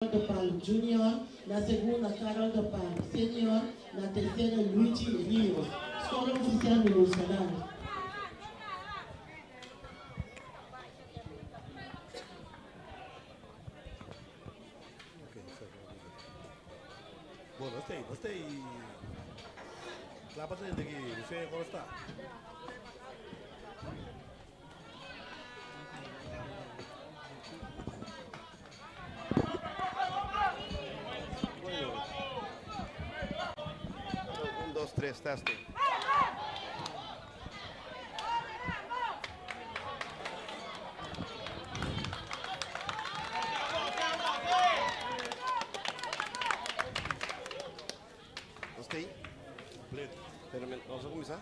De Palo Junior, na segunda Carol de Palo Senior, na tercera Luigi Rios. Score oficial Milos Canal. Bon, nos ta ei, nos ta ei. Kla pa tende ki Lucía kon sta. Un, dos, tres, testing. Nos ta ei? Completo. Pero nos a kuminsá?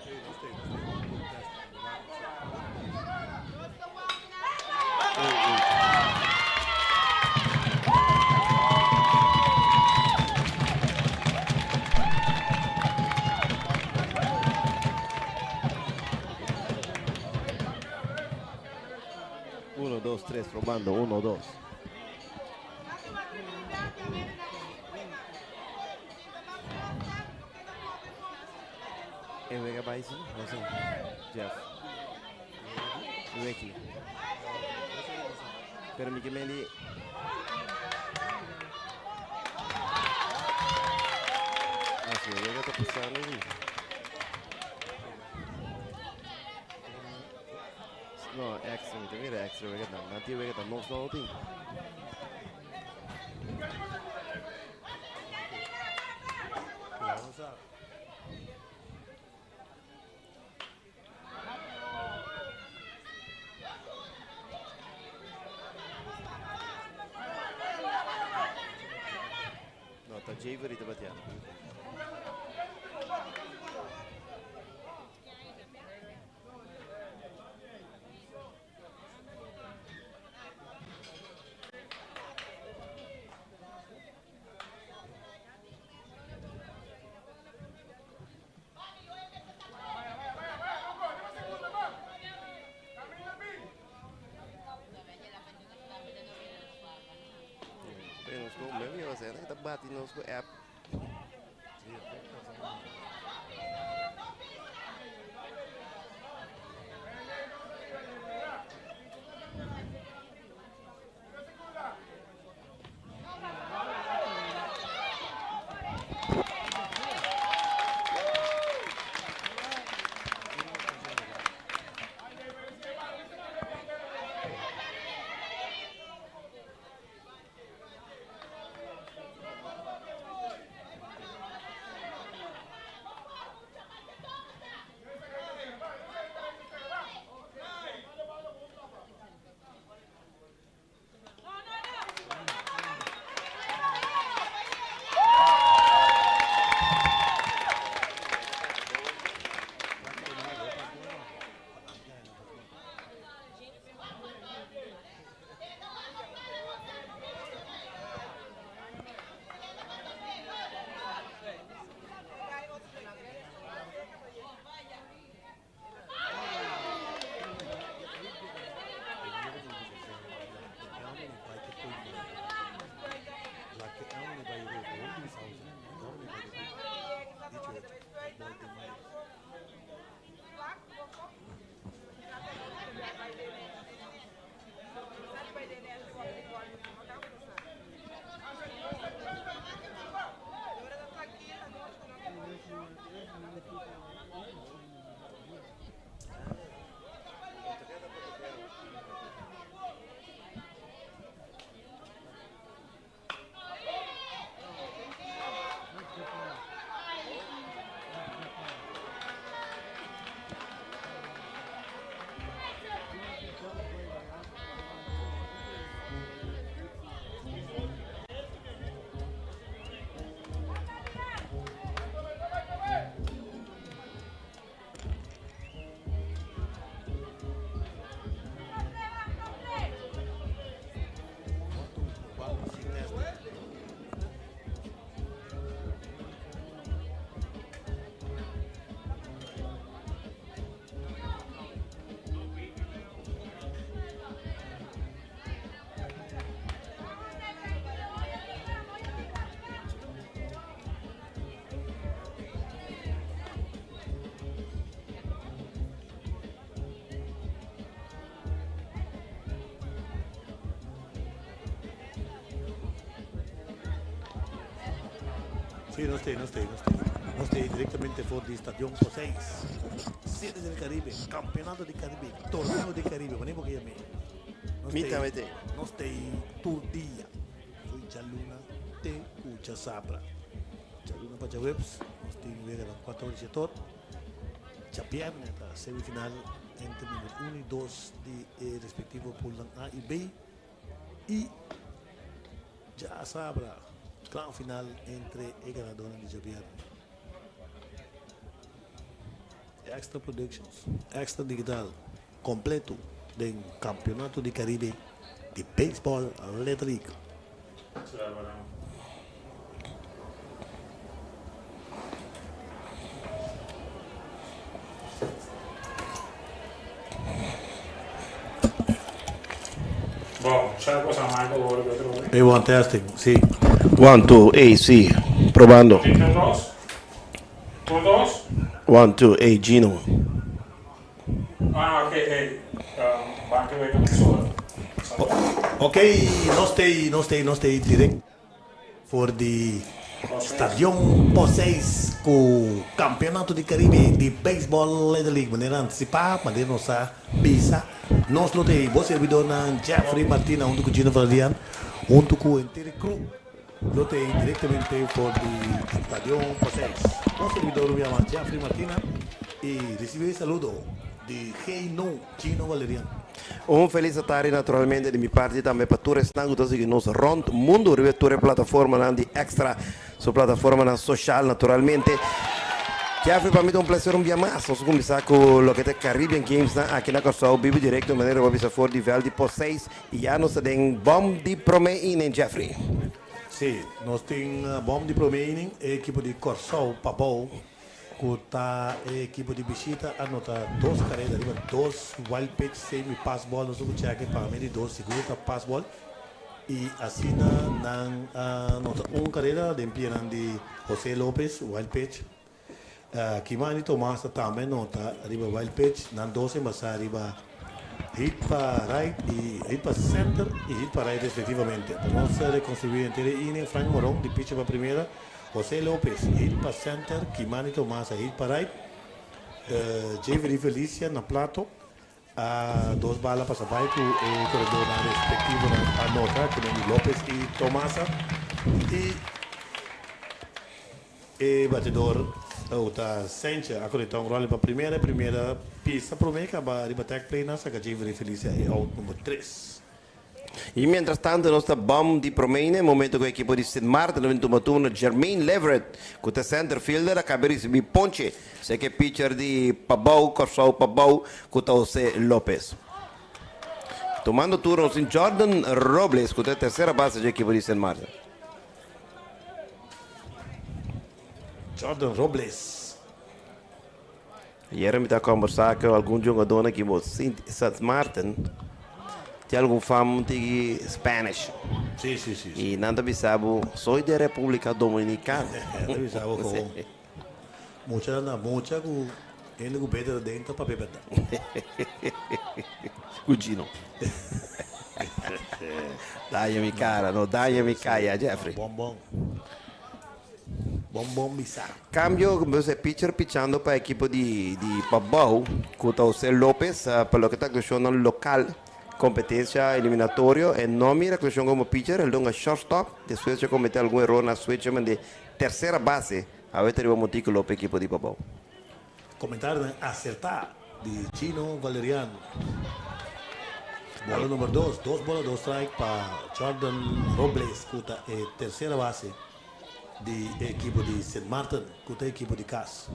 Sí, nos ta ei, nos ta ei. Testing. Uno, dos, tres, probando. Uno, dos. E wega bai sí? No sé. Jeff. Ricky. Pero mi ke mendi. Así, e wega ta pasando sí. No, extra, mi ta mira extra wega tan. Nan tin wega tan nos no tin. Vamos a. No, ta Javery ta bateando. Pero nos ko, me mira, ta bati nos ko app. Sí, efecto. Sí, nos t'ei, nos t'ei, nos t'ei. Nos t'ei directamente for di Stadion Poseis. Series del Caribe, Campeonato di Caribe, Torneo di Caribe, wanneer bo ke yam'é. Nos Mi t'ei, tambe t'ei. nos t'ei tur dia, fo'i djaluna te ku djasabra. Djaluna pa djaweps nos tin weganan kuater ora di shetor. Djabièrnè ta semifinal entre number uno i dos di e respectivo poolnan A i B. I djasabra gran final entre e ganadornan di djabièrnè. Extra Productions, Extra Digital completo den Campeonato di Caribe di Baseball Little League. Hey, one testing, si. One, two, ey, si. Probando. One, two, ey, Gino. Ok, nos t'ei, nos t'ei, nos t'ei direct for di Stadion Poseis ku Campeonato di Caribe di Baseball Little League. Manera anticipá, manera nos a bisa, nos lo t'ei. Bo servidornan Jeffrey Martina hunto ku Gino Valerian, hunto ku henter e crew lo t'ei directamente for di Stadion Poseis. Bo servidor mi yama Jeffrey Martina y ricibi e saludo di Gino Gino Valerian. Un felis atardi naturalmente di mi parti tambe pa tur esnan ku ta sigui nos rònt mundu riba tur e plataformanan di Extra, su plataformanan soshal naturalmente. Jeffrey, pa mi ta un plaser un bia mas. Nos a kuminsá ku loke ta e Caribbean Gamesnan aki na Kòrsou, bibu direkto manera bo a bisa for di vèlt di post seis i ya nos ta den bòm di promé inning, Jeffrey. Sí, nos tin bòm di promé inning, e ekipo di Kòrsou Pabou Ku ta e ekipo di bishita a nota dos kareda riba dos wild pitch semi pass ball nos a kuchá ke pa mi di dos sigur ta pass ball i asina nan a nota un kareda den pianan di Jose Lopez wild pitch Kimani Tomas a tambe nota riba wild pitch nan dos embasá riba hit pa right i hit pa center i hit pa right respektivamente. Pa nos rekonstruí henter e inning Frank Moron di pitcher pa primera. José Lopez hit pa center, Kimani Tomas a hit pa right, Javery Felicia na plato a dos bala pasa bai ku e koredornan respektivonan a nota, Kimani Lopez i Tomasa i e batedor ku ta Sanchez a konekta un ròli pa primera, e primera pisa promé kaba riba tag play nan saka Javery Felicia e out number tres. Y mientras tanto nos ta bom di prome na e momento cu e ekipo di Sint Maarten ta bin tuma turno Jermaine Leverett cu ta center fielder a caba ricibi ponche seki e pitcher di Pabao Corsou Pabao cu ta Jose Lopez. Tumando turno nos tin Jordan Robles cu ta e tercera base dje ekipo di Sint Maarten. Jordan Robles. Ayera mi ta kombersá ku algun djongadónan ki bo Sint Maarten tin algun fam tiki Spanish. Sí, sí, sí. I nan ta bisa bo, soy de República Dominicana. Nan ta bisa bo kon mucha na mucha ku hende ku beter aden ta papia bèrdat. Ku Gino. Daña mi kara, no daña mi kaya, Jeffrey. Bon, bon. Bon bon bisa. Cambio, e pitcher pichando pa ekipo di di Pabao cu ta Jose Lopez pa loke ta actuacionnan local, competencia eliminatorio e no mira actuacion como pitcher, el dunga shortstop, despues dje comete algun error na switch di tercera base, awe ta riba monticulo pa ekipo di Pabao. Comentarionan acerta di Chino Valerian. Bola number dos, dos bola dos strike pa Jordan Robles cu ta e tercera base di e ekipo di Sint Maarten cu ta e ekipo di cas.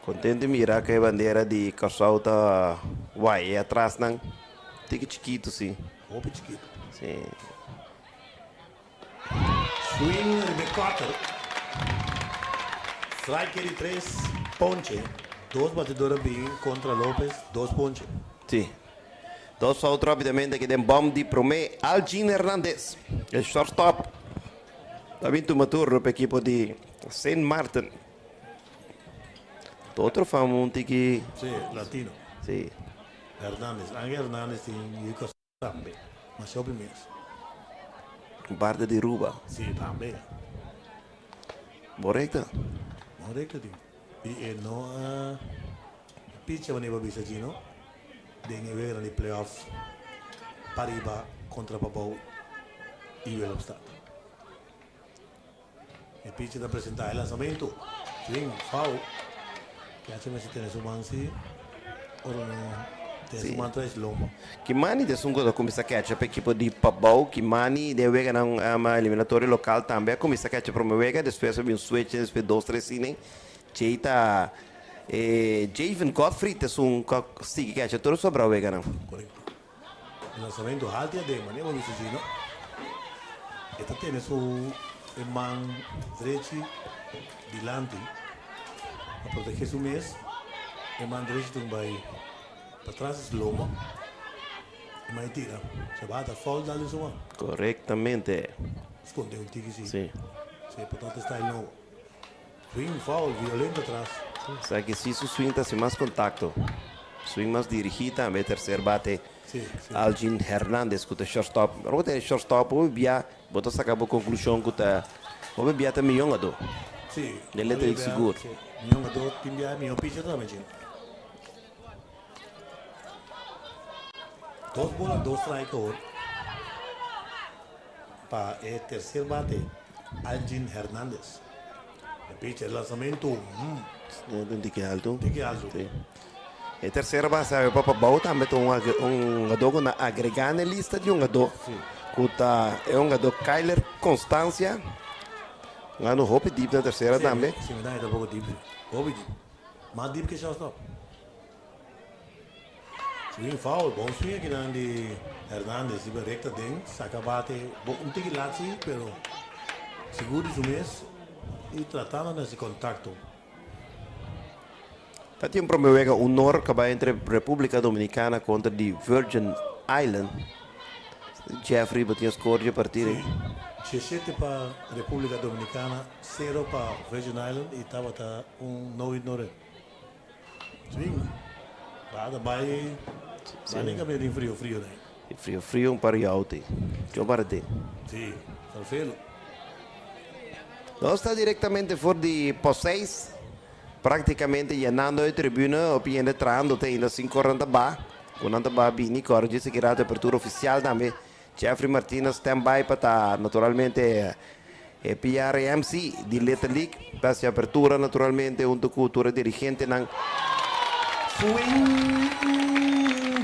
Contento mira cu e bandera di Corsou ta wai e atrasnan. Tiki chikito si. Hopi chikito. Si. Swing riba e cutter. Strike di tres ponche. Dos batidor a bin contra Lopez, dos ponche. Si. Dos out rapidamente aki den bom di prome Algin Hernandez. E shortstop ta bin tuma turno pa ekipo di Sint Maarten. Otro fam un tiki. Si, latino. Si. Hernandez. Angel Hernandez tin yu Tambe. Masha hopi mes. Un parti di Ruba. Si, tambe. Bon rekta. Bon rekta tin. I e no a picha manera bo a bisa Gino den e weganan di playoff pariba kontra Pabou i Willemstad. E pitcher ta presenta e lanzamento. Swing, foul. Catcher mester tene su man si ora no tene su man traes lomba. Kimani ta esun ku ta kuminsá catcha pa ekipo di Pabou. Kimani den weganan eliminatorio lokal tambe a kuminsá catcha prome wega, despues a bin un switch despues dos tres inning. Djei ta e Javen Godfrey ta esun ku a sigui catcha tur e sobra weganan. Korekto. E lanzamento haltu aden, manera bo bisa si no. E ta tene su e man drechi dilanti pa protehe su mes. E man drechi ta un bai patras di su lomba. E man e tira. Se bata foul dal den su man. Korektamente. Skonde un tiki si. Si. Si, pa ta style nobo. Swing foul violento atras. Esaki si su swing ta haci mas contacto. Swing mas dirigi tambe tercer bate Algin Hernandez cu ta shortstop. Ora bo tene shortstop hopi bia bo ta saca bo conclusion cu ta hopi bia ta miyon ado. Den letra di sigur. Miyon ado tin bia miyon pitcher tambe chin. Dos bola dos strike awor pa e tercer bate Algin Hernandez. E pitcher lanzamento. Un tiki alto. Tiki alto. Sí. E tercera base awe pa Pabou tambe ta un un hungadó ku na agregá na e lista di hungadó. Sí. Ku ta e hungadó Kyler Constancia. Hungando hopi dip na tercera tambe. Sí, mi ta haña poko dip. Hopi dip. Mas dip ke shortstop. Swing foul, bon swing akinan di Hernandez riba recta den, saca bate, bo un tiki lat si, pero sigur di su mes y tratando na haci contacto. Ta tin prome wega honor ka bai entre Republica Dominicana contra di Virgin Island. Jeffrey bo tin e score dje partido ei? Si, 17 pa Republica Dominicana, cero pa Virgin Island y tabata un no hit no run. Swing. Bada bai. Sí. Bai nin den frio frio den. Frio frio un par yauti. Yo para den. Sí, Salfelo. Nos ta directamente for di post 6. Prácticamente llenando e tribune. Hopi hende trahando te ainda sin cor nan ta ba. Cu nan ta ba bini cor dje sigui rato apertura oficial tambe. Jeffrey Martinez stand by pa ta naturalmente e PRMC di Little League pa haci apertura naturalmente hunto cu tur e dirigentenan. Swing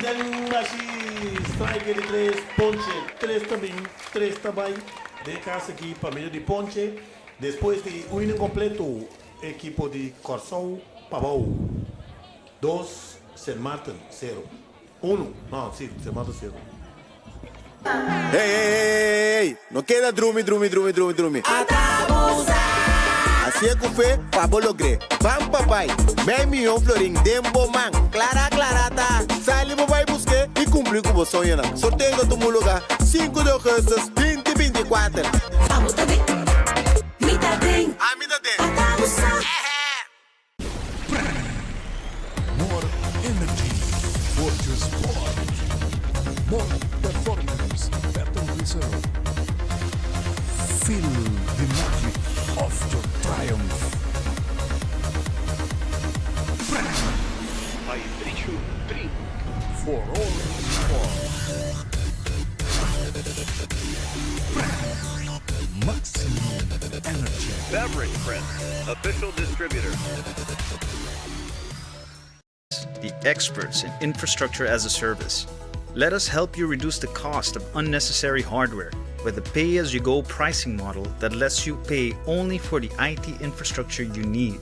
den bashi strike di tres ponche tres ta bin tres ta bai den e cas aki pa medio di ponche despues di un inning completo ekipo di Corsou pabou dos Sint Maarten cero uno no si Sint Maarten cero. Hey hey hey hey No keda drumi drumi drumi drumi drumi Hacié cu fe pa bo logr'é Ban pa bai Mei miyon florin den bo man Clara clara ta Sali bo bai busk'é y cumpli cu bo soñonan Sorteo ta tuma lugar sinku di augustus binti binti kuater Abo ta den, mi ta den. Ami ta den. Ata bo sa. More energy for your sport. More performance, better result. Feel the magic of your triumph. Hydration drink for all sport. Maximum energy. Beverage Print, official distributor. The experts in infrastructure as a service. Let us help you reduce the cost of unnecessary hardware with a pay as you go pricing model that lets you pay only for the IT infrastructure you need.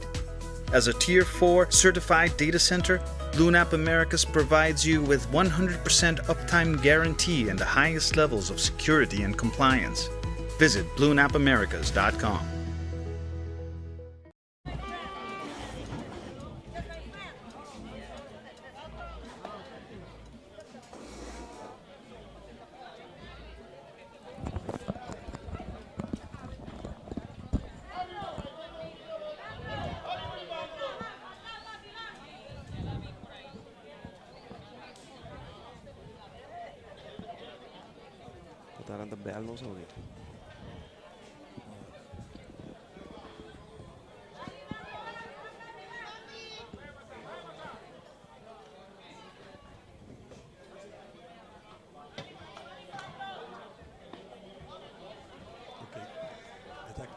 As a Tier 4 certified data center, Lunap Americas provides you with 100% uptime guarantee and the highest levels of security and compliance. Visit bluenapamericas.com. Bo ta nan ta bel nos awe.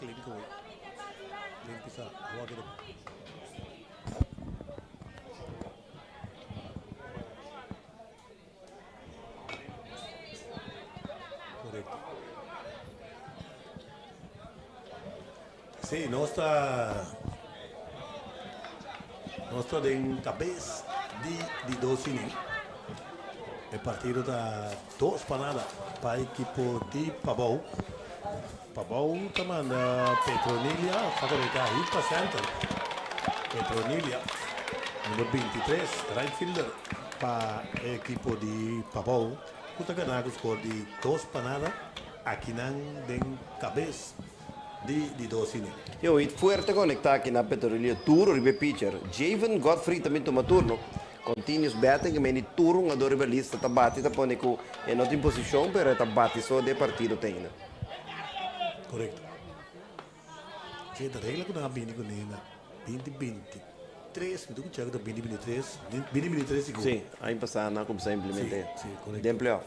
Clean ku Clean pisa. Awor aki Korekto. Sí, nos ta nos ta den kabes di di dos inning. E partido ta dos pa nada pa ekipo di Pabou. Pabou ta manda Petronilia ta conecta hit pa center. Petronilia, number 23, right fielder pa e ekipo di Pabou cu ta gana cu score di 2-0 akinan den cabes di di dos inning. Yo, hit fuerte conecta aki na Petronilia duro riba e pitcher. Javen Godfrey tambe tuma turno. Continuous batting, meni tur hungador riba lista ta bati ta pone cu e no tin posicion pero e ta bati so den partido te ainda. Korekto. Si e ta regla ku nan a bini kuné na 2023, mi ta kuchá ku ta 2023, 2023 sigur. Sí, aña pasá nan a kuminsá implement'é Sí, sí, korekto. den playoff.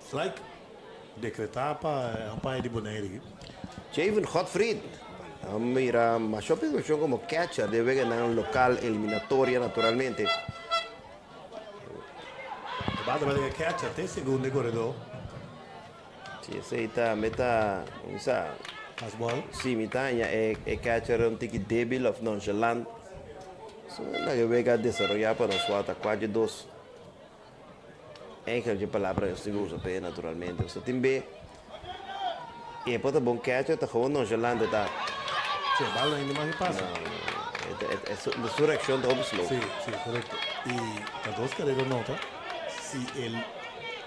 Strike dekretá pa e umpire di Bonaire aki. Javen Godfried a mira masha oportunashon komo catcher den weganan lokal eliminatoria naturalmente. E bata bai den e catcher te segundo e koredó. Si esei ta mi ta mi sa. Fastball. Si mi ta haña e e catcher un tiki debil of nonchalant. So laga e wega desaroyá pa nos wak ta kuater dos. Eigenlijk dje palabra nos tin ku usa p'e naturalmente. Pasobra tin be e por ta bon catcher ta gewoon nonchalant e ta. Si e bal no hende mas e pasa. No, no. E ta su reaccion ta hopi slow. Si, si, korekto. I ta dos karera nota. Si e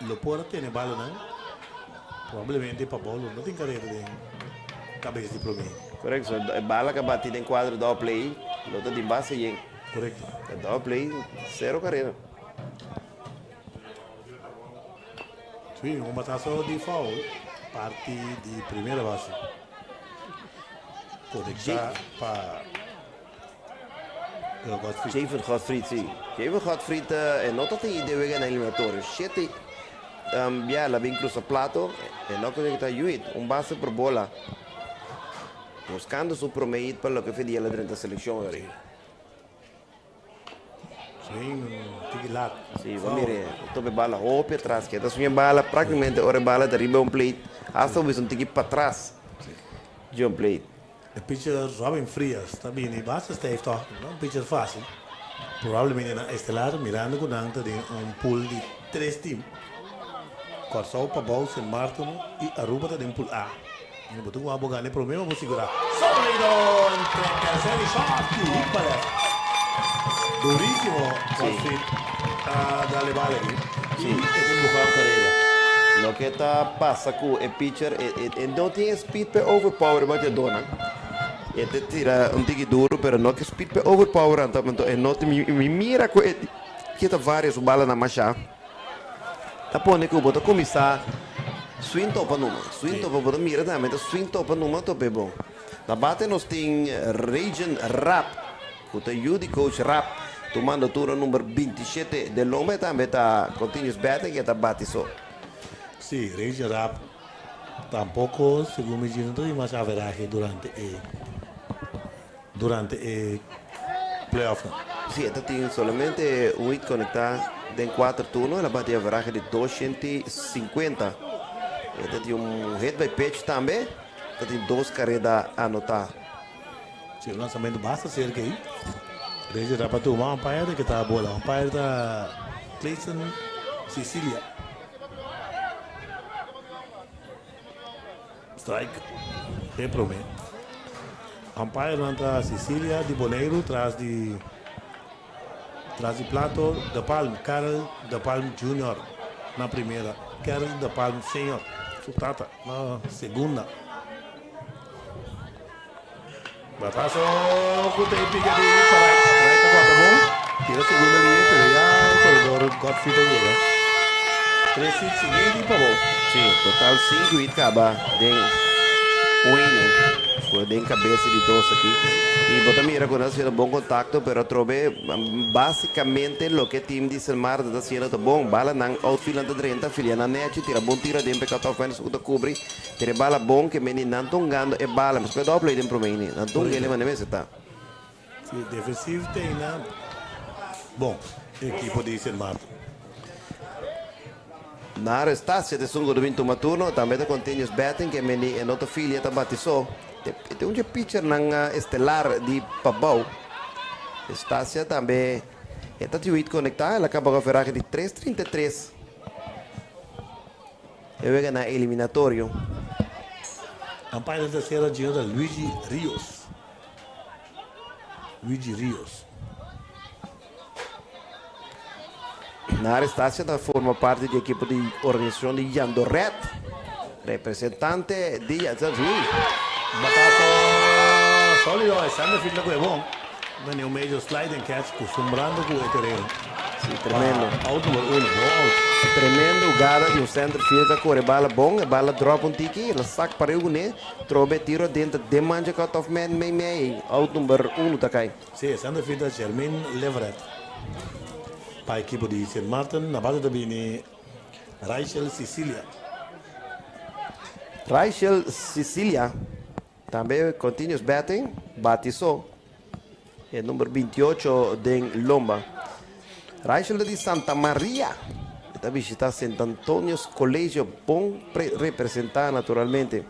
lo por a tene balonan, probablemente Pabou lo no tin karera den kabes di promé. Korekto. So e bala ka bati den kuadro double play lo ta tin base yen. Korekto. Ta double play, sero karera. Sí, un batazo di foul parti di primera base. Conecta pa Godfried. Javen Godfried, sí. Javen Godfried e no ta tin idea wega na eliminatorio. Shete um, bia la bin cruza plato e no conecta Juit. Un base por bola. Buscando su prome hit pa loke fe di el a drenta seleccion. Sí. Swing tiki lat. Sí, bo mire, tope bala hopi atras. Ke ta swing e bala prácticamente ora e bala ta riba un plate. Hasta bo bisa un tiki patras di un plate. E pitcher Robin Frias ta bini basta stijf toch, no un pitcher fácil. Probablemente nan estelar mirando ku nan ta den un pool di tres team. Kòrsou, Pabou, Sint Maarten i Aruba ta den pool A. Mi bo ta wak bo gana e prome ma bo sigura. Sólido entre tercer y short y hit pa left. Durísimo Godfried a dale bala aki y e ta empuha un carrera. Loke ta pasa ku e pitcher e no tin e speed pa e overpower e bateadornan. E ta tira un tiki duro pero no ke speed pa e overpower anto anto e no tin mi mira ku e kita varios balanan masha. Ta pone ku bo ta kuminsá swing topa numa. Swing topa, bo ta mira tambe ta swing topa numa topa e bon. Na bate nos tin Regen Rapp ku ta yu di coach Rapp tumando turno number 27. Den lomba e tambe ta continuous batting e ta bati so. Sí, Regen Rapp tampoco segun mi dje no ta tin mas averahe durante e durante e playoffnan. Sí, e ta tin solamente un hit konektá den kuater turno. El a bati averahe di 250. E ta tin un hit by pitch tambe. Ta tin dos kareda anotá. Sí, un lansamentu basta serka ei. Reyes ta pa tuma umpire ke ta bola. Umpire ta Clayson Cecilia. Strike e prome. Umpirenan ta Cecilia di Boneiru tras di tras di plato De Palm, Karel De Palm Junior na primera, Karel De Palm Senior, su tata, na segunda. Batazo ku ta e pica di pa right. Right ta guarda bon. Tira segunda liña pero ya e koredor Godfrey ta yega. Tres hit sigui di pa bo. Sí, total sinku hit kaba den un inning. Ku den kabes di dos aki. I bo ta mira ku nan ta hasiendo bon kontakto, pero atrobe básikamente loke team di Sint Maarten ta hasiendo ta bon. Balanan outfieldnan ta drenta, filianan nèchi, tira bon tiro aden pa e cut-off man esun ku ta kubri. Tira e bala bon ke meni nan ta hungando e bala. Meskos e double play den promé ini. Nan ta hunga ele manera mester ta. Si, defensief tena bon ekipo di Sint Maarten. Na Arestacia ta esun ku ta bin tuma turno, tambe ta continuous batting ke meni e no ta filia ta bati so. E ta un dje pitchernan estelar di Pabou. Estacia tambe e ta tin wit konektá, el a kaba ku averahe di tres 33. E wega na eliminatorio. Umpire den tersera djino ta Luigi Rios. Luigi Rios. Na Arestacia ta forma parti di ekipo di organisashon di Jandoret, representante di Bataso solido e centerfield ta ku e bon. Mene un medio sliding catch kustumbrando ku e tereno. Si, tremendo. Pa out number uno, bon out. Tremendo hugada di un centerfield ta kore bala bon, e bala drop un tiki, el a sak pareu kuné, trobe tiro adentro den manja cut off man mei mei, out number uno ta kai. Si, e centerfield ta Jermaine Leverett. Pa ekipo di Sint Maarten na base ta bini Raichel Cecilia. Raichel Cecilia tambe continuous batting, bati so. E number 28 den lomba. Raichel ta di Santa Maria. E ta bishita Sint Antonius Colegio, bon representa naturalmente.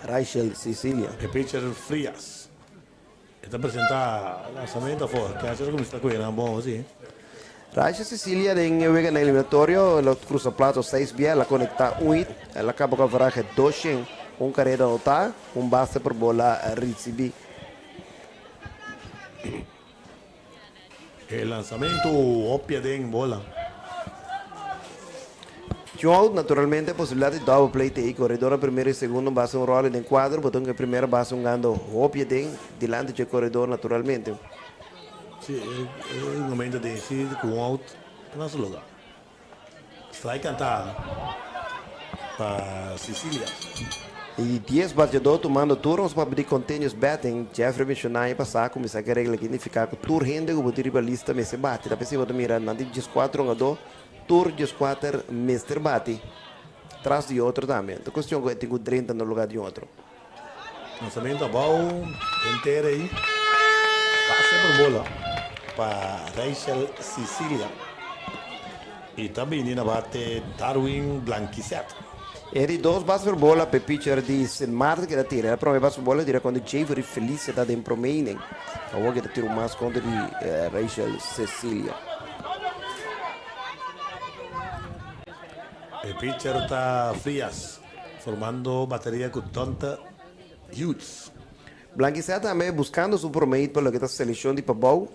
Raichel Cecilia. E pitcher Frias. E ta presenta lansamento afor. Catcher a cuminsa cu enan bon si. Raichel Cecilia den e wega na eliminatorio el a cruza plato 6 bia, el a conecta un hit, el a caba cu averahe 200, un careda anota, un base por bola ricibi. E lansamento hopia den bola. Tin un out, naturalmente, posibilidad di double play te e corredor na primero y segundo base un rolling den cuadro, boton cu e primera base hungando hopia den dilanti dje corredor naturalmente. Si, e momento den si cu un out ta na su lugar. Strike canta pa Cecilia. E di 10 bateador tumando turnos pa di continuous batting. Jeffrey menciona aña pasa cu misa cu e regla aki nifica cu tur hende cu bo tin riba lista mester bati. Ta p'esey bo ta mira nan tin 14 hungador, tur 14 mester bati tras di otro tambe. Ta cuestion cu e tin cu drenta na lugar di otro. Lanzamento abao den tera ey. Pase por bola pa Rachel Cecilia. Y ta bini na bate Darwin Blanquicet. E di dos base por bola p'e pitcher di Sint Maarten keda tira. E prome base por bola tira kontra Javery Felicia ta den prome inning. Awor keda tira un mas kontra di Rachel Cecilia. E pitcher ta Frias, formando bateria ku Donta Hughes. Blanquicet tambe buscando su prome hit pa loke ta seleccion di Pabou.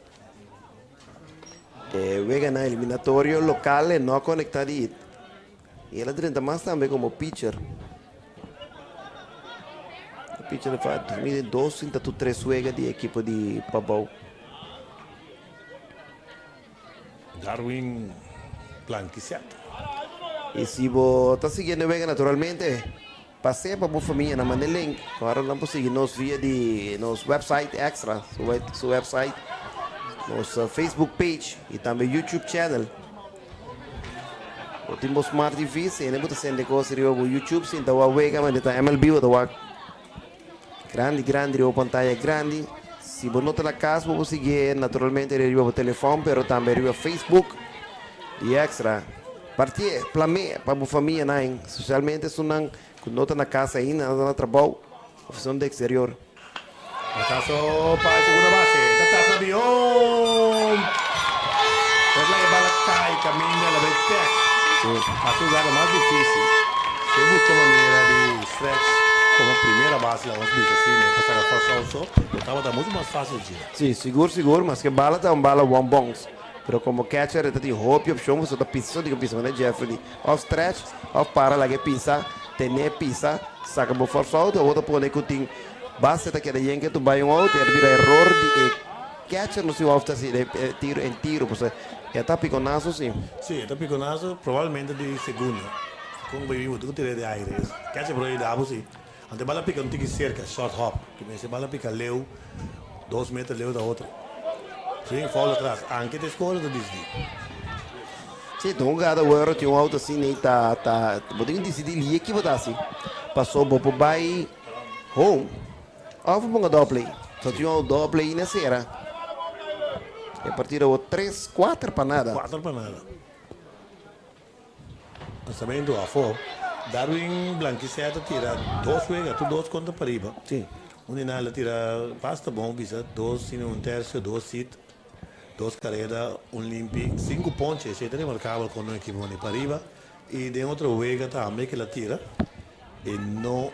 E weganan eliminatorio local e no a conecta di hit. Y el a drenta mas tambe como pitcher. E pitcher a fa 2002 sinta tu tres wega di ekipo di Pabou. Darwin Blanquicet. Y si bo ta siguiendo e wega naturalmente, pas'e pa bo famia nan manda e link. Ora nan por sigui nos via di nos website Extra, su website, nos Facebook page y tambe YouTube channel. Bo tin bo smart TV, si bo ta sende cos riba bo YouTube, sinta wak wega manera ta MLB bo ta wak grandi grandi riba bo pantaya grandi. Si bo no ta na cas bo por sigui naturalmente riba bo telefon pero tambe riba Facebook di Extra. Partié, plamé pa bo famia nan, specialmente esunnan cu no ta na cas ainda, nan ta na trabou of esun di exterior. Bataso pa e segunda base. Ta tras na bion. Pues la e bala cay caminda la bay tag. A su jugada mas dificil. Si e busca manera di stretch como primera base la nos bisa asina pa saca force out so lo tabata mucho mas facil dje. Si, sigur sigur, maske bala ta un bala one bounce. Pero como catcher e ta tin hopi opcion pasobra ta pisa so di cu pisa manera Jeffrey di of stretch of para laga e pisa, tene pisa, saca bo force out, awor ta pone cu tin Base ta keda yen ke tu bai un out y a bira error di e catcher no si of ta si e tiro en tiro pasobra e ta piconazo si. Si e ta piconazo probablemente di segunda con bay bibo tu tira di aire catcher por a yuda bo si. Anto e bala pica un tiki cerca, short hop. Ki mester bala pica leu, dos meter leu ta otro. Swing foul atras. Anke ta e score ta disidi. Si, ta un hugada wero tin un auto asina y ta ta bo tin cu disidi lie ki bo ta haci. Paso bo por bay home of bo ponga double play. So tin un auto double play y na cera. E partido awor tres cuater pa nada. Cuater pa nada. Lanzamento afo. Darwin Blanquicet a tira dos wega, tur dos contra pariba. Sí. Un di nan el a tira basta bon, bisa dos y un tercio, dos hit, dos careda, un limpi, cinco ponche. Esey ta remarcabel con un equipo di pariba. Y den otro wega tambe cu el a tira, e no,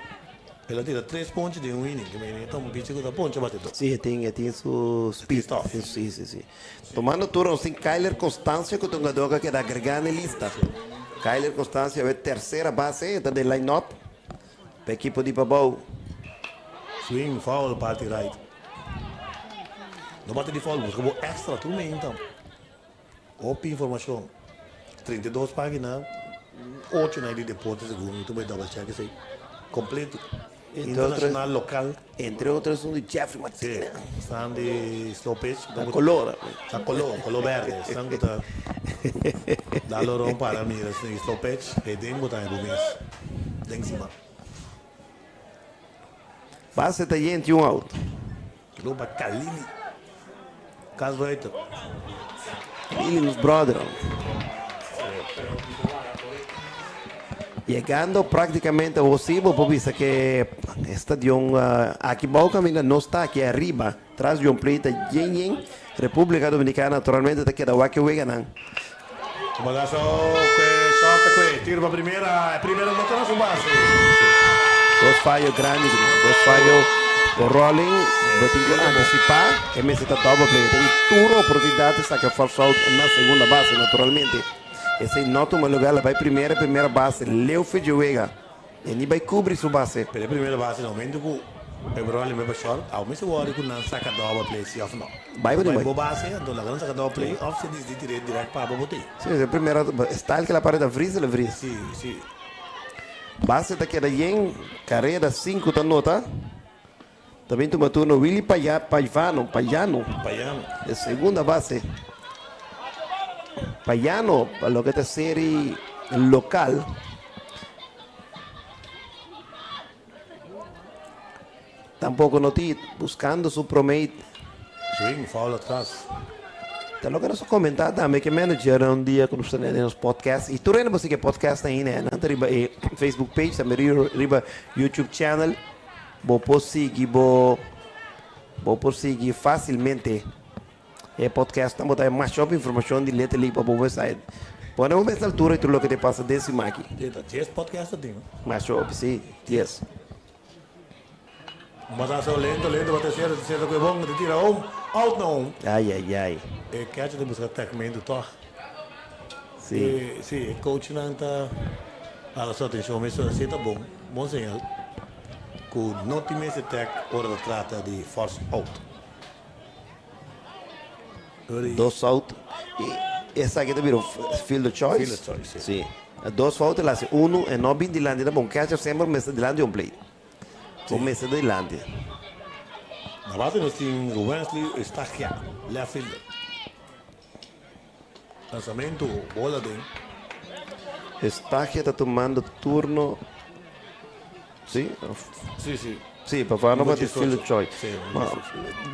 el a tira tres ponche den un inning. E ta un pichi cu ta poncha bate dos. Sí, e tin, e tin su speed. Sí, sí, sí. Tomando turno nos tin Kyler Constancio cu ta un jugador cu a keda agrega na e lista. Kyler Constancio awe tercera base, e ta den line up pa ekipo di Pabou. Swing, foul parti right. No bati di foul, busca bo extra tur meinta. Hopi informacion. 32 pagina, ocho na di deporte segun mi. Tu bay double check esey. Completo. Internacional, local. Entre otro esun di Jeffrey Martina. Sí, esnan di slow pitch. Na color. Na color, color berde. Esnan cu ta da loron para mira esnan di slow pitch. E den bo ta haña bo mes den siman. Base ta yenti un out. Loba Kalili. Cas Ruiter. Kalili nos brother. Yegando practicamente awor si bo por bisa ke e stadion aki bou caminda no sta aki ariba tras di un play ta yen yen. Republica Dominicana naturalmente ta keda wak e weganan. Balazo ke short ta kue tiro pa primera e primera no ta na su base. Dos fayo grandi ki nan. Dos fayo bo rolling bo tin ku anticipa e mester ta double play. Ta di tur oportunidad ta saca force out na segunda base naturalmente. Esey no tuma lugar la bay primera e primera base leu fe dje wega. E ni bai kubri su base. Pero e primera base na momento ku e rolling bai pa short, awo mester wòrdu ku nan saka double play si òf no. Bai Bai bo base, anto laga nan saka double play òf si disdi tir'é dirèkt pa bo bot'é. Si, e primera style ku el a para ta vris, el a vris. Si, si. Base ta keda yen, kareda sinku ta nota. Ta bin tuma turno Willy Paya, Payvano, Payano. Payano. E segunda base. Payano, pa loke ta seri local. Tampoco no tin, buscando su prome hit. Swing, foul atras. Ta loke nos a comenta tambe ke manager un dia ku nos ta den nos podcast y tur hende por sigui e podcast ainda, nan ta riba e Facebook page, tambe riba YouTube channel. Bo por sigui bo bo por sigui fácilmente e podcastnan. Bo ta haña masha hopi informashon di Little League pa bo website. Pone bo mes altura di tur loke ta pasa den simaki. Sí, ta dies podcast ta tin, no? Masha hopi, sí, dies. Un batazo lento, lento pa tercera, tercera ku e bon, ta tira home, out na home. Ai, ai, ai. E catcher ta buska tagmento tòg. Sí. E, sí, e coachnan ta hala su atenshon mes, así ta bon, bon señal. Ku no tin mester tèk ora ta trata di force out. Dos out y esaki ta bira un fielder choice. Fielder choice, si. Si. Dos fout el haci uno e no bin dilanti ta bon. Catcher semper mester dilanti un plate. Bo mester ta dilanti. Na base nos tin Wensley Eustaquia, left fielder. Lanzamento, bola den. Eustaquia ta tumando turno. Si? Si, si. Si, pa no bati field choice. Si,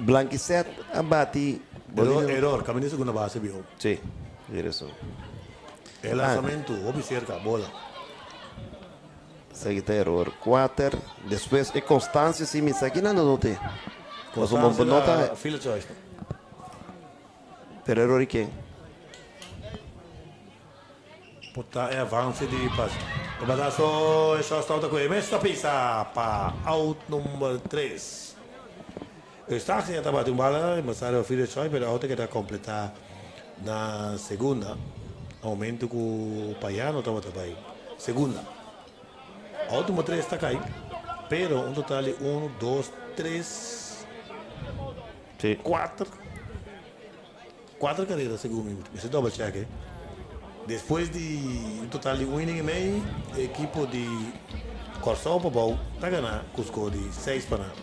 Blanquiset a bati. Error, error. Caminda segunda base bio. Si, direccion. E lanzamento, hopi cerca, bola. Esaki ta error. Cuater. Despues e Constancio si mi sa kinan no te. Constancio ta field choice. Pero error di ken? Por ta e avance di pas. E batazo e shortstop ta coge mes ta pisa pa out number tres. Eustaquio ya ta bati un bala e mester riba field choice pero out a keda completa na segunda na momento cu Payano tabata bay segunda. Out number tres ta cay pero un total di uno, dos, tres, cuater. Cuater carera segun mi mester double check e. Despues di un total di un inning y mei e ekipo di. Kòrsou Pabou ta gana ku skor di seis pa nada.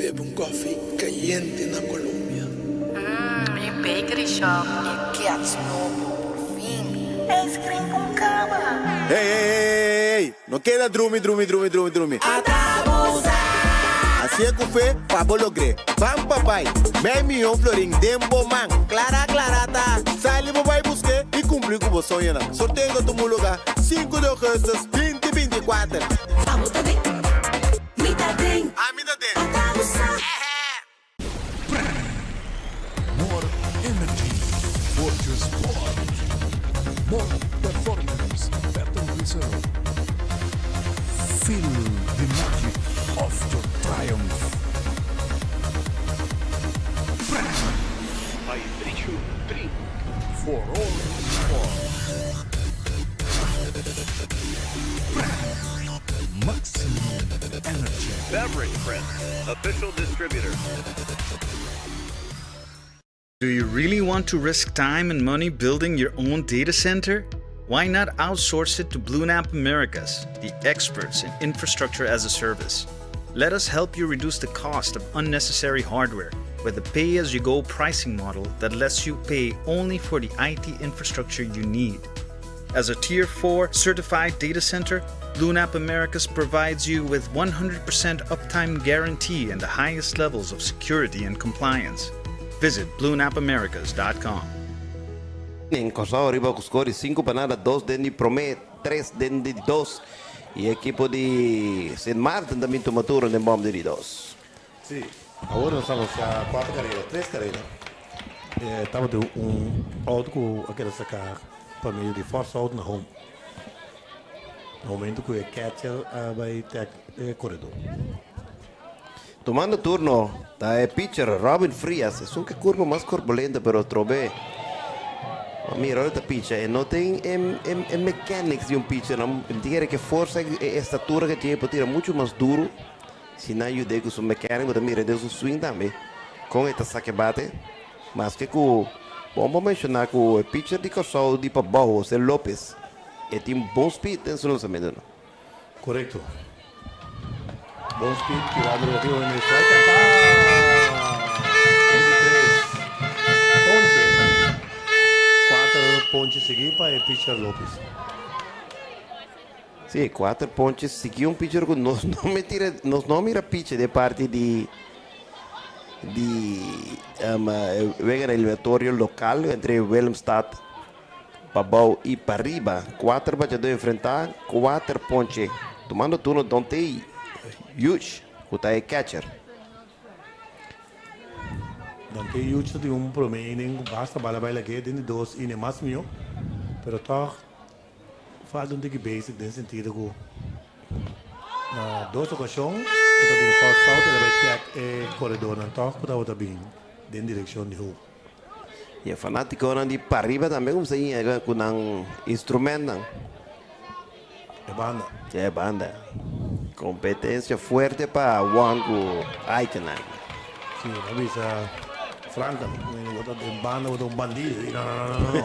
Bebe un koffie kayente na Colombia. Mmm, e bakery shop. E kets nobo, por fin. Ice cream con caba. Hey, hey, hey, hey, no keda drumi, drumi, drumi, drumi, drumi. Ata bo sa! Hacié cu fe pa bo logr'é. Ban pa bai. Mei miyon florin den bo man. Clara, clara ta. Sali bo bai busqu'é y cumpli cu bo soñonan. Sorteo ta tuma lugar sinku di augustus binti 24. Abo ta den, mi ta den. Ami ta den. Ata bo sa. More energy for your sport. More performance, better result. Feel the magic of your triumph. Hydration drink for all sport. Maximum energy. Beverage Print, official distributor. Do you really want to risk time and money building your own data center? Why not outsource it to BlueNap Americas, the experts in infrastructure as a service? Let us help you reduce the cost of unnecessary hardware with a pay as you go pricing model that lets you pay only for the IT infrastructure you need. As a Tier 4 certified data center, BlueNap Americas provides you with 100% uptime guarantee and the highest levels of security and compliance. Visit bluenapamericas.com. Den Kòrsou ariba ku skor di sinku pa nada, dos den di promé, tres den di dos i ekipo di Sint Maarten ta bin tuma turno den bòm di di dos. Sí, awor nos a anunsiá kuater karera, tres karera. E tabatin un out ku a keda saká pa medio di force out na home. Na momento ku e catcher a bai tag e koredó. Tumando turno ta e pitcher Robin Frias, esun ku e kurpa mas korpulento pero trobe a mira ora ta picha e no tin e e mechanics di un pitcher nan tin kere ke forsa e estatura ke tin e por tira mucho mas duro si nan yud'e ku su mechanic bo ta mira den su swing tambe kon e ta saka e bate maske ku bon por menshoná ku e pitcher di Kòrsou di pabou Jose Lopez e tin bon speed den su lansamento. Korekto. Bon speed tirando relativamente strike ata e di tres ponche. Kuater ponche sigui pa e pitcher Lopez. Sí, kuater ponche sigui un pitcher ku nos no me tira, nos no mira pitcher de parti di di wega eliminatorio lokal entre Willemstad Pabou i pariba, kuater bachadó enfrentá kuater ponche. Tumando turno Donte Hughes ku ta e catcher. Donte Hughes ta tin un promé inning ku basta bala bai lag'é den di dos inning mas mihó, pero tòg falta un tiki basic den sentido ku na dos okashon e ta bin force out el a bai tag e koredónan tòg ku tabata bin den direkshon di hoop. I e fanátikonan di pariba tambe kuminsá yega ku nan instrumentnan. E banda. E banda. Kompetensia fuerte pa Won ku Aiken aki. Si, mi a bisa frankamente, bo ta den banda, bo ta un bandido. I no, no, no, no, no.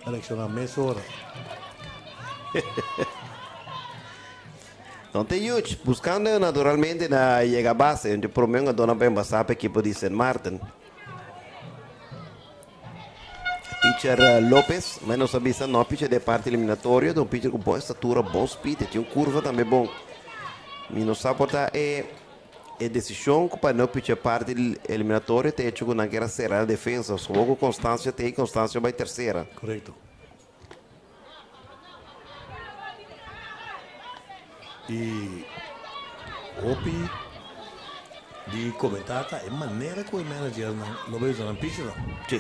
A reakshoná mesora. Don te Hughes buscando naturalmente na yega base, onde prome un dona pa embasá pa equipo di Sint Maarten. Pitcher Lopez, mas nos a bisa no pitcher de parte eliminatorio, un pitcher ku bon estatura, bon speed, tin un curva tambe bon. Mi no sa por ta e e decisión ku pa no pitcher parte eliminatorio te hecho ku nan kier sera defensa. So ku Constancio te Constancio bai tercera. Korekto. I hopi di komentá ta e manera ku e managernan lo bai usa nan pichernan. Sí.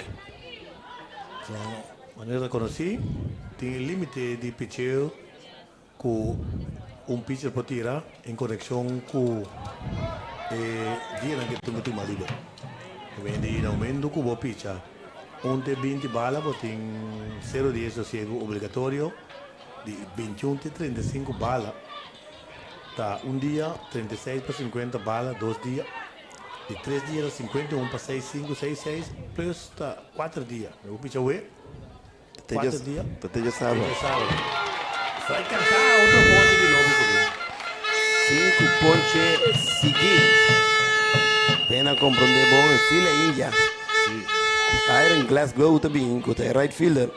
So, manera ta konosí, tin e límite di picheo. Ku un pitcher por tira en konekshon ku e dianan ku e tin ku tuma liber. Di na momentu ku bo picha un te 20 bala bo tin sero di e sosiegu obligatorio di 21 te 35 bala ta un dia, 36 pa 50 bala dos dia, di tres dia ta 51 pa seis sinku seis seis plus ta kuater dia. Bo picha awe. Kuater dia. Ta te djasabra. Te djasabra. Strike kantá otro ponche di Lopez aki. Sinku ponche sigui. Pena komprondé bon e fila India. Si. Tyron Glasgow ta bin ku ta e right fielder.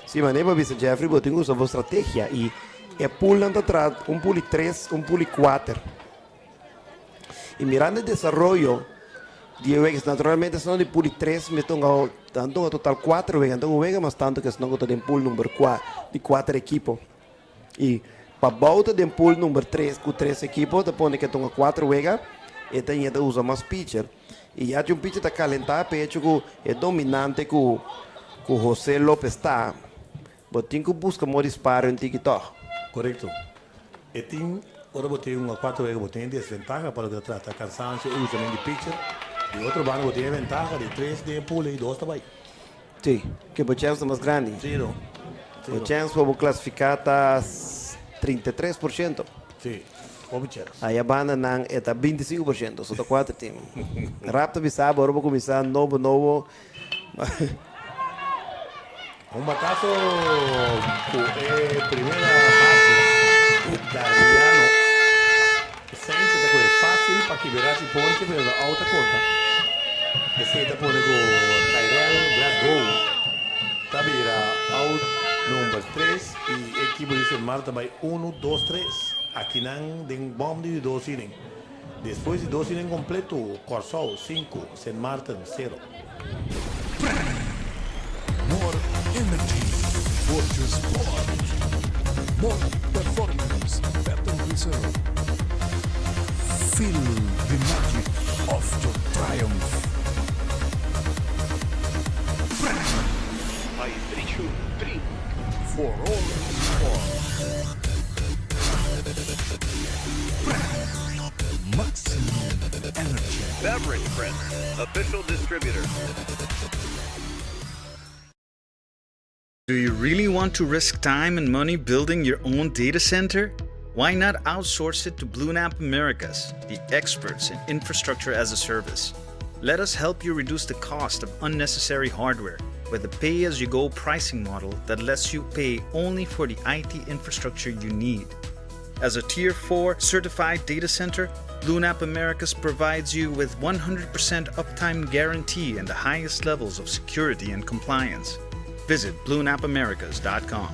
Si manera bo a bisa Jeffrey bo tin ku usa bo strategia i e poolnan ta traha un pool di tres, un pool di kuater. I mirando e desaroyo di e wegas, naturalmente esnan di pool di tres mes ta hunga, nan ta hunga total kuater wega, nan ta hunga un wega mas tantu ku esnan ku ta den pool number kua, di kuater ekipo. I pa bou ta den pool number tres ku tres ekipo ta pone ke ta hunga kuater wega, e ta yega ta usa mas pitcher. I ya tin un pitcher ta kalentá pecho ku e dominante ku ku Jose Lopez ta, Bo tin ku buska mo di spar un tiki tòg. Korekto. E tin, ora bo tin un a kuater wega bo tin e desventaha pa loke ta trata kansansio i usament di pitcher. Di otro banda bo tin e ventaha di tres den e pool i dos ta bai. Si, ke bo chèns ta mas grandi. Si no. Si Bo no. chèns pa bo klasifiká ta 33%. Si, hopi chèns. Aya banda nan e ta 25%, so ta kuater tim. Rap ta bisa bo ora bo kuminsá nobo nobo. Un batazo ku e primera base Darliano Sanchez ta kohe fácil pa kibera si ponche pero ta out a konta. Esei ta pone ku Tyrell Glasgow ta bira out number tres i e ekipo di Sint Maarten ta bai unu, dos, tres. Akinan den bòm di di dos inning. Despues di dos inning kompleto Kòrsou sinku, Sint Maarten sero. More energy for your sport. More performance, better result. Feel the magic of your triumph. Hydration drink for all sport. Maximum energy. Beverage Print, official distributor. Do you really want to risk time and money building your own data center? Why not outsource it to BlueNap Americas, the experts in infrastructure as a service? Let us help you reduce the cost of unnecessary hardware with a pay as you go pricing model that lets you pay only for the IT infrastructure you need. As a Tier 4 certified data center, BlueNap Americas provides you with 100% uptime guarantee and the highest levels of security and compliance. Visit bluenapamericas.com.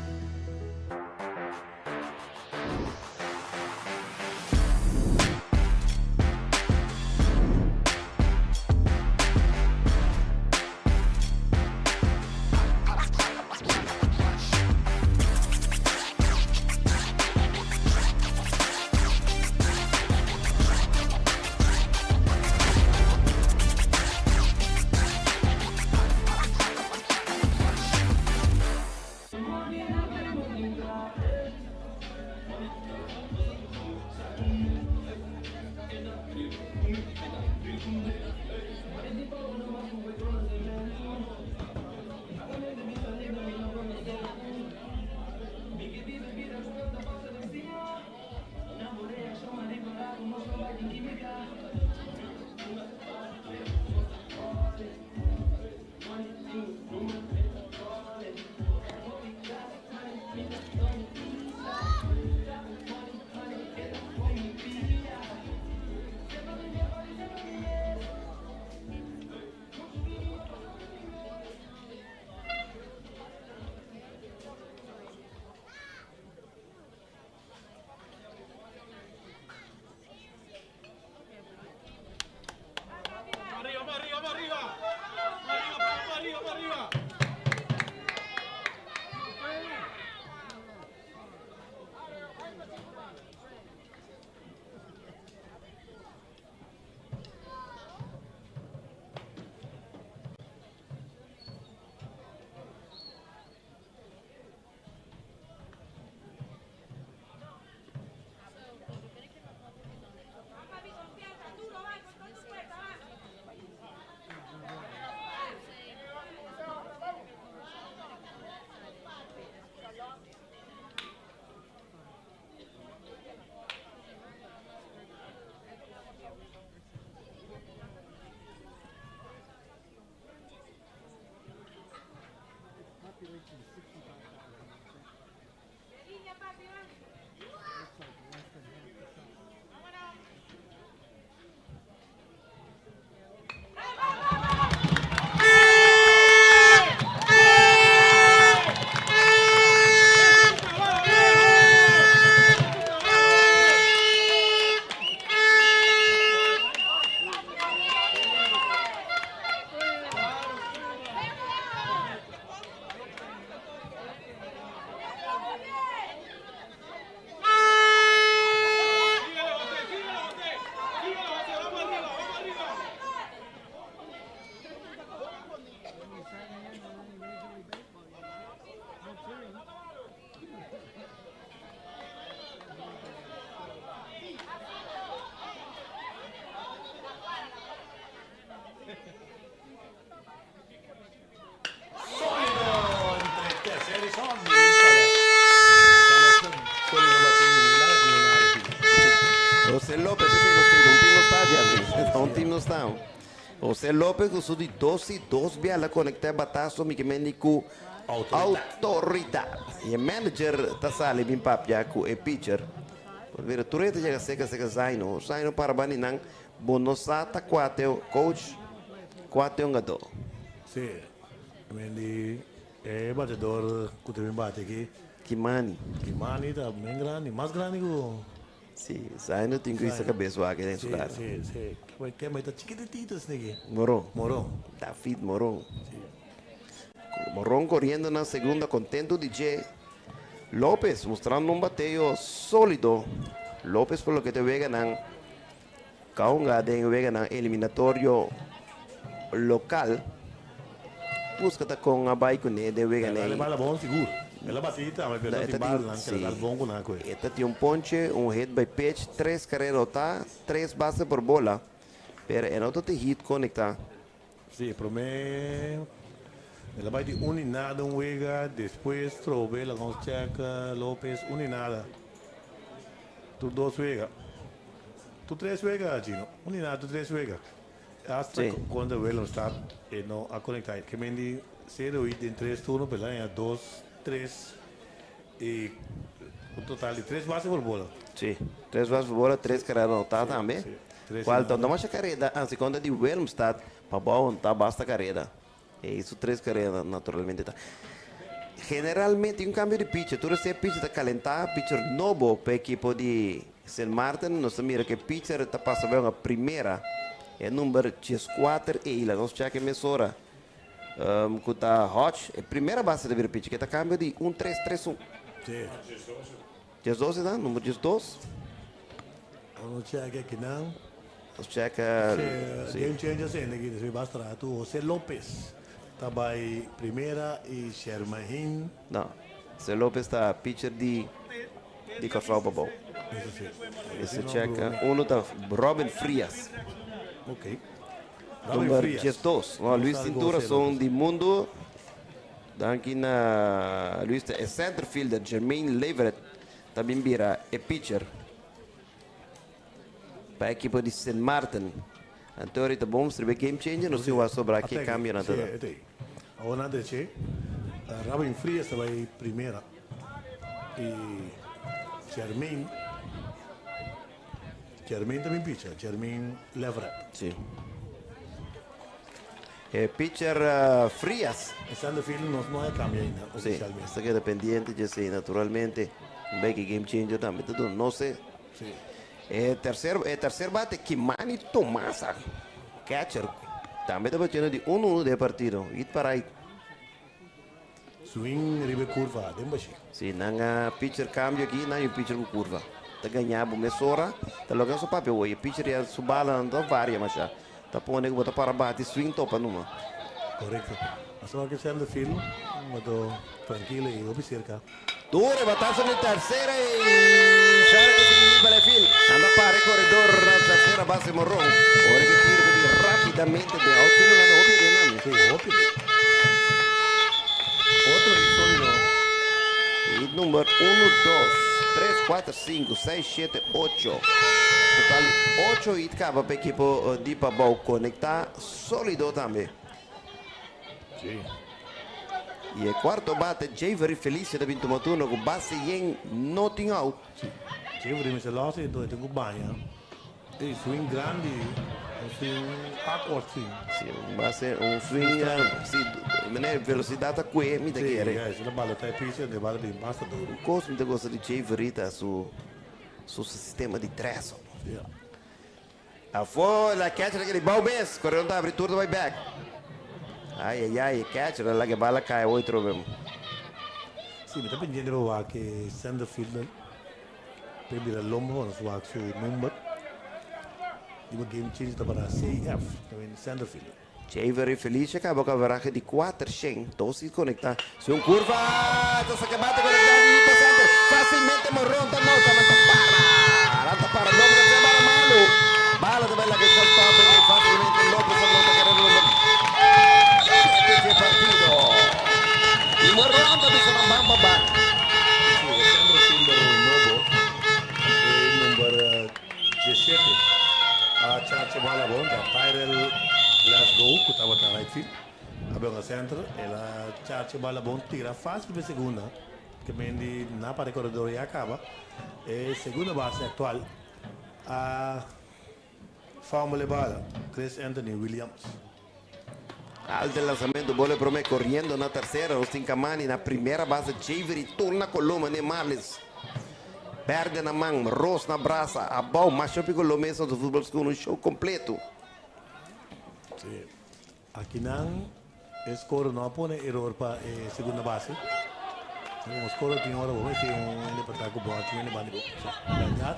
José Lopez ku su di dos i dos bia la konektá e bataso mi ke mendi ku outoridat. I e manager ta sali bin papia ku e pitcher. Por mira tur e ta yega seka seka Zaino. Zaino para banda di nan. Bo no sa ta kua te coach, kua te hungadó. Sí, mendi e batedor ku ta bin bati aki. Kimani. Kimani ta men grandi, mas grandi ku. Sí, Zaino tin ku hisa kabes wak den su kara. Sí, sí, sí. Kemey ta chikititito esaki. Moron. Moron. David Moron. Sí. Moron koriendo na segunda kontentu di dje. Lopez mustrando un bateo solido. Lopez por loke ta weganan Kaunga den weganan eliminatorio lokal buska ta kon a bai kuné den weganan ei. Bala bon sigur. El a bati tambe pero ta tin balanan ku el a dal bon ku nan kue. E ta tin un ponche, un hit by pitch, tres karera otá, tres base por bola, pero e no ta tin hit konektá. Si, promé el a bai di un i nada un wega, despues trobe laga nos check Lopez un i nada. Tur dos wega. Tur tres wega, Gino. Un i nada tur tres wega. Hasta Sí. kontra Willemstad e no a konektá. Ke men di sero i den tres turno pero el a haña dos, tres i un total di tres base por bola. Sí, tres base por bola, tres karera anotá tambe. Sí, tres Cual y ta nada. no masha kareda, ansi kontra di Willemstad pa bou ta basta kareda. E su tres kareda naturalmente ta. Generalmente un cambio di pitcher, tur esei pitcher ta calentá, pitcher nobo pa ekipo di Sint Maarten, nos ta mira ku e pitcher ta pasa bai una primera, e number dieskuater ei, laga nos chèk e mesora ku ta Hodge, e primera base ta bira pitcher, ke ta cambio di un tres tres un. Sí. 12 ta, number 12. Nos chèk akinan. Nos chèk, Sí, game changer sende aki, despues basta ratu Jose Lopez ta bai primera i Shermahin. No, Jose Lopez ta pitcher di di Kòrsou pa bou. Eso si. Mester chèk, unu ta Robin Frias. Ok. Robin Number Frias. 12. No, Luis Cintura son di mundu. Danki na Luis ta e center fielder Jermaine Leverett ta bin bira e pitcher pa ekipo di Sint Maarten. Anto ahorita bon mester be game changer nos tin wak sobra ke cambionan ta da. Awor nan deche Robin Frias ta bai primera y Jermaine Jermaine ta bin pitcher Jermaine Leverett. Si. E pitcher Frias. E center fielder nos no a cambia ainda oficialmente. Si, ta keda pendiente dje esey naturalmente. Un beki game changer tambe ta duna nos e. Si. E tercer e tercer bate Kimani Tomasa, catcher, tambe ta batiendo di uno uno den e partido. Hit pa right. Swing riba e curva den bashi. Si, nan a pitcher cambio aki, nan yu pitcher cu curva. Ta gaña bo mesora, ta loke nan so papia hoy. E pitcher ya su balanan ta varia masha. Ta pone ku bo ta para bati swing topa numa. Korekto. Asina wak e center field bo ta trankilo i hopi serka. Duro e batazo den tercera y Sara ke sigui riba left field. Anda para e koredor na tercera base Moron. Ora ke tiro ta bin rapidamente den outfield lo landa hopi den nan. Sí, hopi den. Otro hit solido. Hit number uno, dos, tres, kuater, sinku, seis, shete, ocho. Total di ocho hit kaba pa ekipo di Pabou konektá solido tambe. Sí. I e kuarto bate Javery Felicia ta bin tuma turno ku base yen no tin out. Sí. Javery mester los i enton e tin ku baña. E swing grandi, un swing awkward swing. Sí, un base, un swing, sí, meneer, velocidad ta kue mi ta kere. Sí, ya, si la bala ta e piso, e bala bin basta duro. Un kos mi ta gosta di Javery ta su su sistema di treso. Ja. Afó la catcher a keda bou mes, koredor ta abri tur ta bai bek. Ai ai ai, e catcher a laga e bala kai awor trobe. Sí, mi ta pendiente pa wak e center fielder. P'e bira lombo pa nos wak su number. Di bo game changer ta para CF, ta bin center fielder. Javery Felicia kaba ku averahe di kuater shen, dos hit konektá. Su un kurva ta saka bate konektá di hit pa center. Fasilmente Moron ta nota, nan ta para. Nan ta para Lopez a bala malu. Bala ta bai laga e shortstop i fasilmente Lopez a nota karera number shete dje partido. I Moron ta bisa nan ban pa bak. Sí, e centro fielder nobo, e number diesshete, a chacha bala bon ta Tyrell. Glasgow ku tabata right field a bira center, el a chacha e bala bon tira fácil pa e segunda ke men di na para e koredor ya kaba. E segunda base aktual a fumble e bala, Chris Anthony Williams. Alto e lanzamento, bola e prome corriendo na tercera, nos tin Camani na primera base, Javery torna Coloma ne Marlins. Berde na man, ros na brasa, abao, masha hopi Coloma es nos futbol school, un show completo. Sí. Akinan e score no a pone error pa e segunda base. Como score tin ora bo mester un hende pa traha cu bo, tin hende banda di bo. Berdad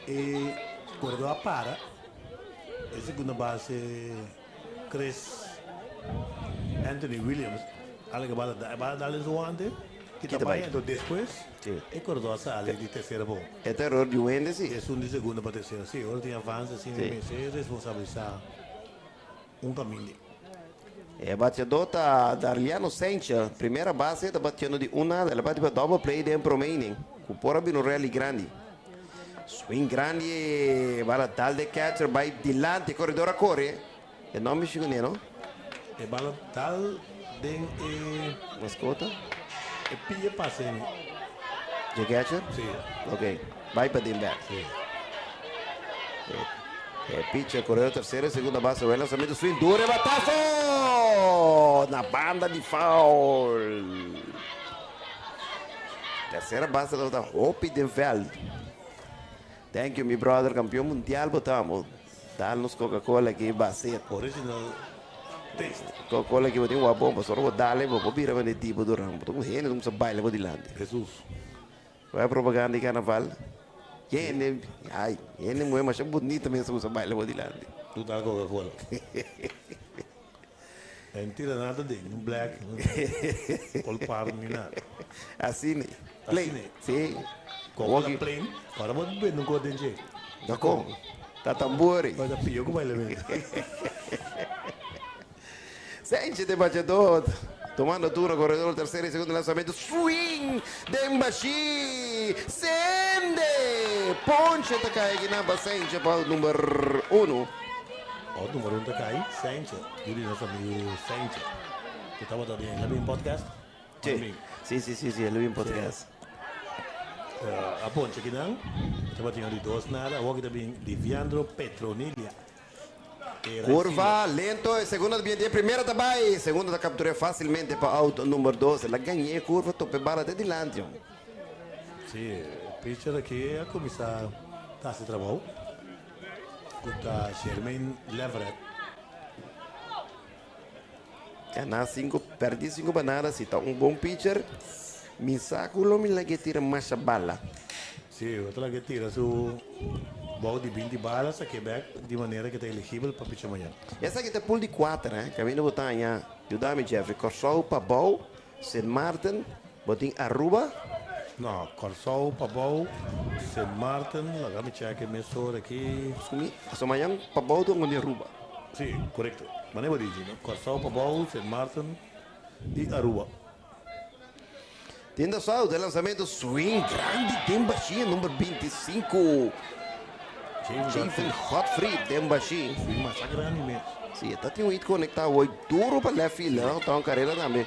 e corredor a para. E segunda base Chris Anthony Williams a laga bala da e bala dal den su wante kita bai anto despues e koredor a sali di tercera bon. E ta eror di un hende si. Esun di segunda pa tercera si ora tin avance asina mi mester responsabilisa un caminda. E bateador ta Darliano Sencha, primera base ta batiendo di un nada, el a bati pa double play den prome inning cu por a bira un rally grandi. Swing grandi e bala dal de catcher bai dilanti, e corredor a core, e no mishi cune no. E bala dal den e. Mascota? E pia pasa e. Dje catcher? Si. Ok, bai pa den bek. Si. E pitcher corredor tercera y segunda base, buen lanzamiento, swing duro e batazo! Na banda di foul. Tercera base tabata hopi den veld. Thank you mi brother campeon mundial bo ta amo. Dal nos Coca Cola aki base. Original taste. Coca Cola aki bo tin wak bon pasobra bo dal bo por bira mane tipo duran. Bo ta un hende ta kumsa baila bo dilanti. Jesus. Wak propaganda di carnaval. Hende ay hende muhe masha bunita mes ta kumsa baila bo dilanti. Tu dal Coca Cola. En tira nada den, no black, no colpar ni nada. Asina, plain. Asina. Si. Coca plain, ora bo bende un cos den dje. Ta con? Ta tambori. Ora ta pio cu baila bende. Senchi de bachador, tomando turno, corredor tercero y segundo lanzamiento, swing den bashi, sende! Ponche ta cay aki nan pa Senchi pa number uno. Ot number un ta cay, Senchi. Yu di nos amigu Senchi ku tabata den el a bin podcast. Sí, sí, sí, sí, sí, el a bin podcast. A ponche kinan, tabatin di dos nada, awor ki ta bin Liviandro Petronilia. Curva lento, e segundo ta bien di e primera ta bay, segundo ta captura facilmente pa out number dos, el a gaña e curva topa e bala te dilanti. Sí, e pitcher aki a cuminsa ta haci trabou cu ta Shermaine Leverett. Gana cinco, perdi cinco pa nada, si ta un bon pitcher, mi sa cu lo mi lag'e tira masha bala. Si, bo ta lag'e tira su bou di binti bala, sak'e bek di manera cu ta eligibel pa picha mañan. Esaki ta pool di cuater, eh, caminda bo ta haña, yuda mi Jeffrey, Corsou pa bou, Sint Maarten, bo tin Aruba? No, Corsou pa bou, Sint Maarten, laga mi check e mesora aki. Sumi, so mañan pa bou ta un di Aruba. Si, corecto. Mane bo dici, no? Corsou pa bou, Sint Maarten y Aruba. Tin da South, e lanzamento swing grandi den bashia number 25. Javen Godfrey den bashi. Swing masha grandi mes. Si, e ta tin un hit conecta hoy duro pa left field, no? Ta un carrera tambe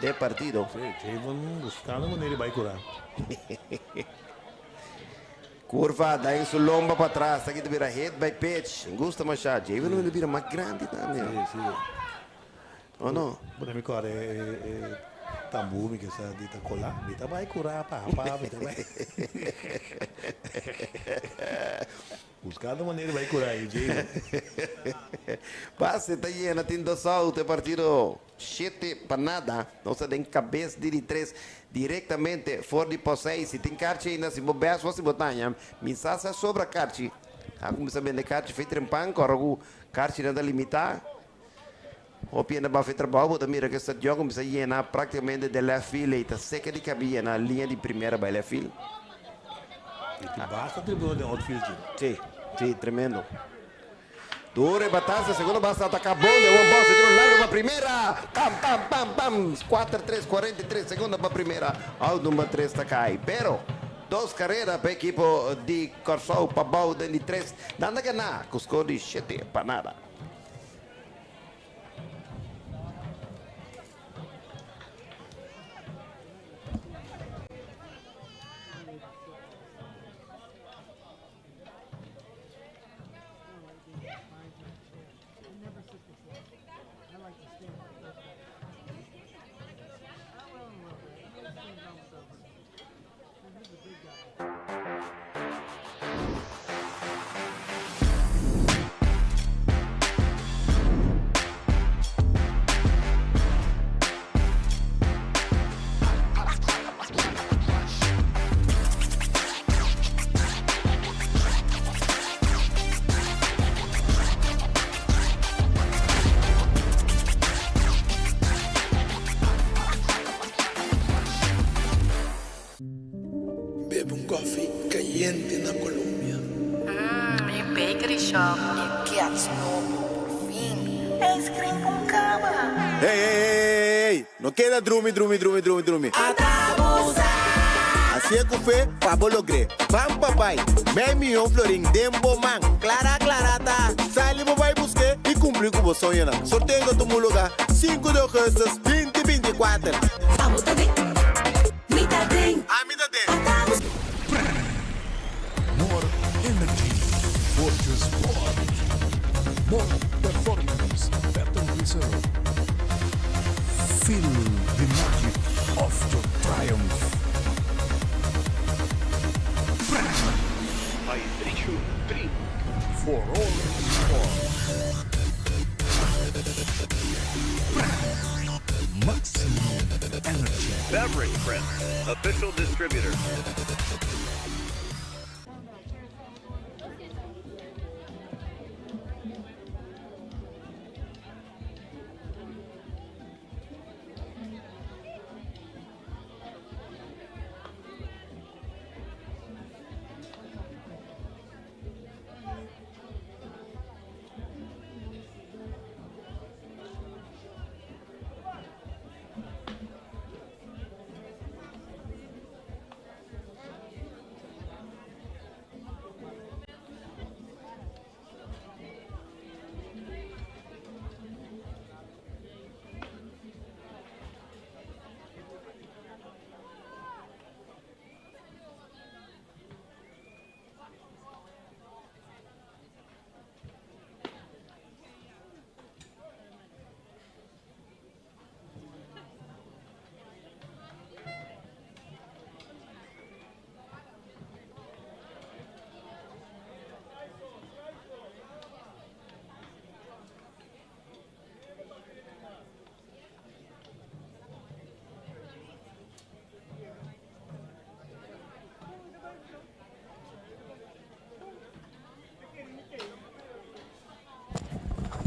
den partido. Si, Javen buscando manera di bai cura. Curva, da en su lomba pa atras, ta kita bira hit by pitch. Gusta masha. Javen lo bira mas grandi tambe. Si, si. O no? Pone mi kore e tambú mi ke sa di ta kola. Mi ta bai kura papa, mi ta bai. Buskando manera di bai kura e Jason. Base ta yena tin dos out e partido shete pa nada. Nos ta den kabes di di tres direktamente for di Posey. Si tin karchi ainda si bo bes for si bo taña mi sa sa sobra karchi. A kuminsá bende karchi fei trempan kòrda ku karchinan ta limitá. Hopi hende bafa e trabou, bo ta mira ku e stadion kuminsá yena práktikamente den left field ei ta seka di kabi yena liña di primera bai left field. I tin basta tribuna den outfield dje. Sí, sí, tremendo. Duro e batasa, segundo base ta ataká bon den un bòs, e tira un largo pa primera, pam, pam, pam, pam, kuater, tres, 43 segundo pa primera, out number tres ta kai. Pero dos karera pa ekipo di Kòrsou pa bou den di tres, nan ta gana ku skor di shete pa nada. koffie kayente na Colombia. Mmm, mi bakery shop e gets nobo, por fin! Ice cream con cama! Hey, hey, hey, hey, no keda drumi, drumi, drumi, drumi, drumi. Ata bo sa! Hacié cu fe pa bo logr'é. Ban pa bai. Mei miyon florin den bo man. Clara, clara ta. Sali bo bai busk'é y cumpli cu bo soñonan. Sorteo ta tuma lugar sinku di augustus binti 24. Abo ta den, mi ta den. Ami ta den. Ata bo. More energy for your sport. More performance, better result. Feel the magic of your triumph. Hydration drink for all sport. Maximum energy. Beverage Print, official distributor.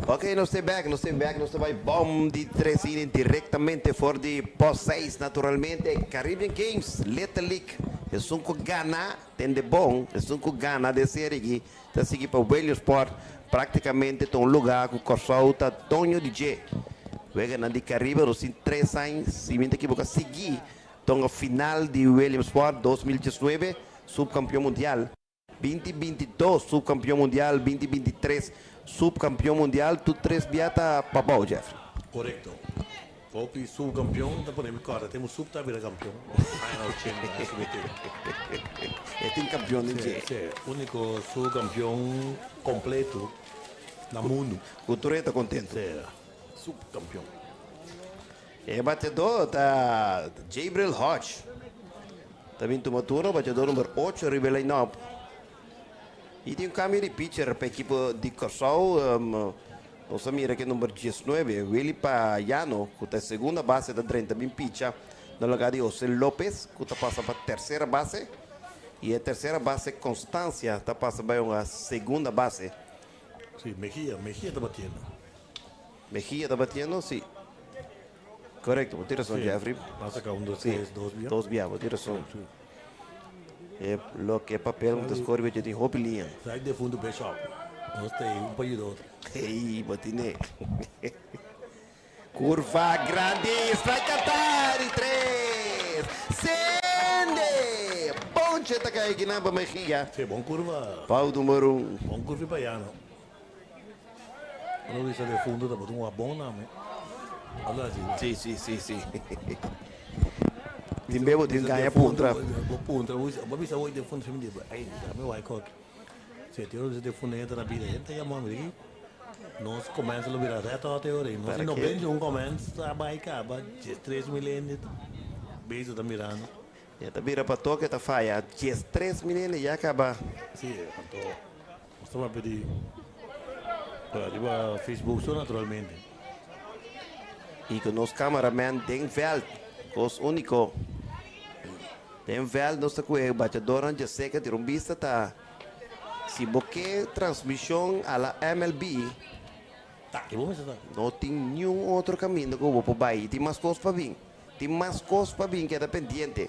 Ok, nos ta back, nos ta back, nos ta bai bom di tres inning directamente for di post 6, naturalmente. Caribbean Games, Little League, esun ku gana, tende bon, esun ku gana den serie aki, ta sigui pa Williamsport, prácticamente ta un lugá ku Kòrsou ta doño di dje. Weganan di Caribe, nos tin tres aña, si mi no ta ekiboká, sigui tonga final di Williamsport 2019, subkampeon mundial. 2022 subkampeon mundial, 2023 subkampeon mundial, tur tres bia ta pabou, Jeffrey. Korekto. Hopi subkampeon ta pone mi kòrda te un sub ta bira kampeon aña ochenta SBT. E tin kampeon den dje. Si, si. Úniko subkampeon kompleto na mundu. Ku tur e ta kontentu. Si, subkampeon. E bateadó ta Jabril Hodge. Ta bin tuma turno bateadó number ocho riba e line-up. I tin un kambio di pitcher pa ekipo di Kòrsou. Nos a mira ku e number diesnuebe, Willy Payano, ku ta e segunda base ta drenta bin picha na lugá di Jose Lopez ku ta pasa pa tersera base. I e tersera base Constancia ta pasa bai un segunda base. Sí, Mejia, Mejia ta batiendo. Mejia ta batiendo, si. Korekto, bo tin rason, Jeffrey. Nan saka un, dos, tres, dos bia. Dos bia, bo tin rason. E loke e papel ku ta skor riba dje tin hopi liña. Strike defuntu Bishop. Nos ta ei un pa yuda otro. Ey, bo tine. Kurva grandi, strike kanta di tres. Sende! Ponche ta kai kinan pa Mejia. Si, bon kurva. Pau numero un. Bon kurva pa Yano. Ora bisa defuntu ta bota un wabon na mi. Algo asi. Si, si, si, si. Tin be bo tin gaña puntra. Bo puntra, bo bisa hoy defuntu, mi di, ey, dame wai koki. Si, tin ora bisa defuntu entra na bida, hende ta yama mi di, nos comments lo bira red hot e ora ei. Nos no bende un comments ta bai caba, 13,000 hende bezig ta mirando. Ya ta bira pa toke ta faya, 13,000 hende ya caba. Si, anto nos ta papia di riba Facebook so naturalmente. Y cu nos cameraman den veld, cos unico. Den veld nos ta cu e bachadornan dje seca tira un bista ta si bo ke transmision a la MLB no tin niun otro caminda cu bo por bay y tin mas cos pa bin tin mas cos pa bin keda pendiente.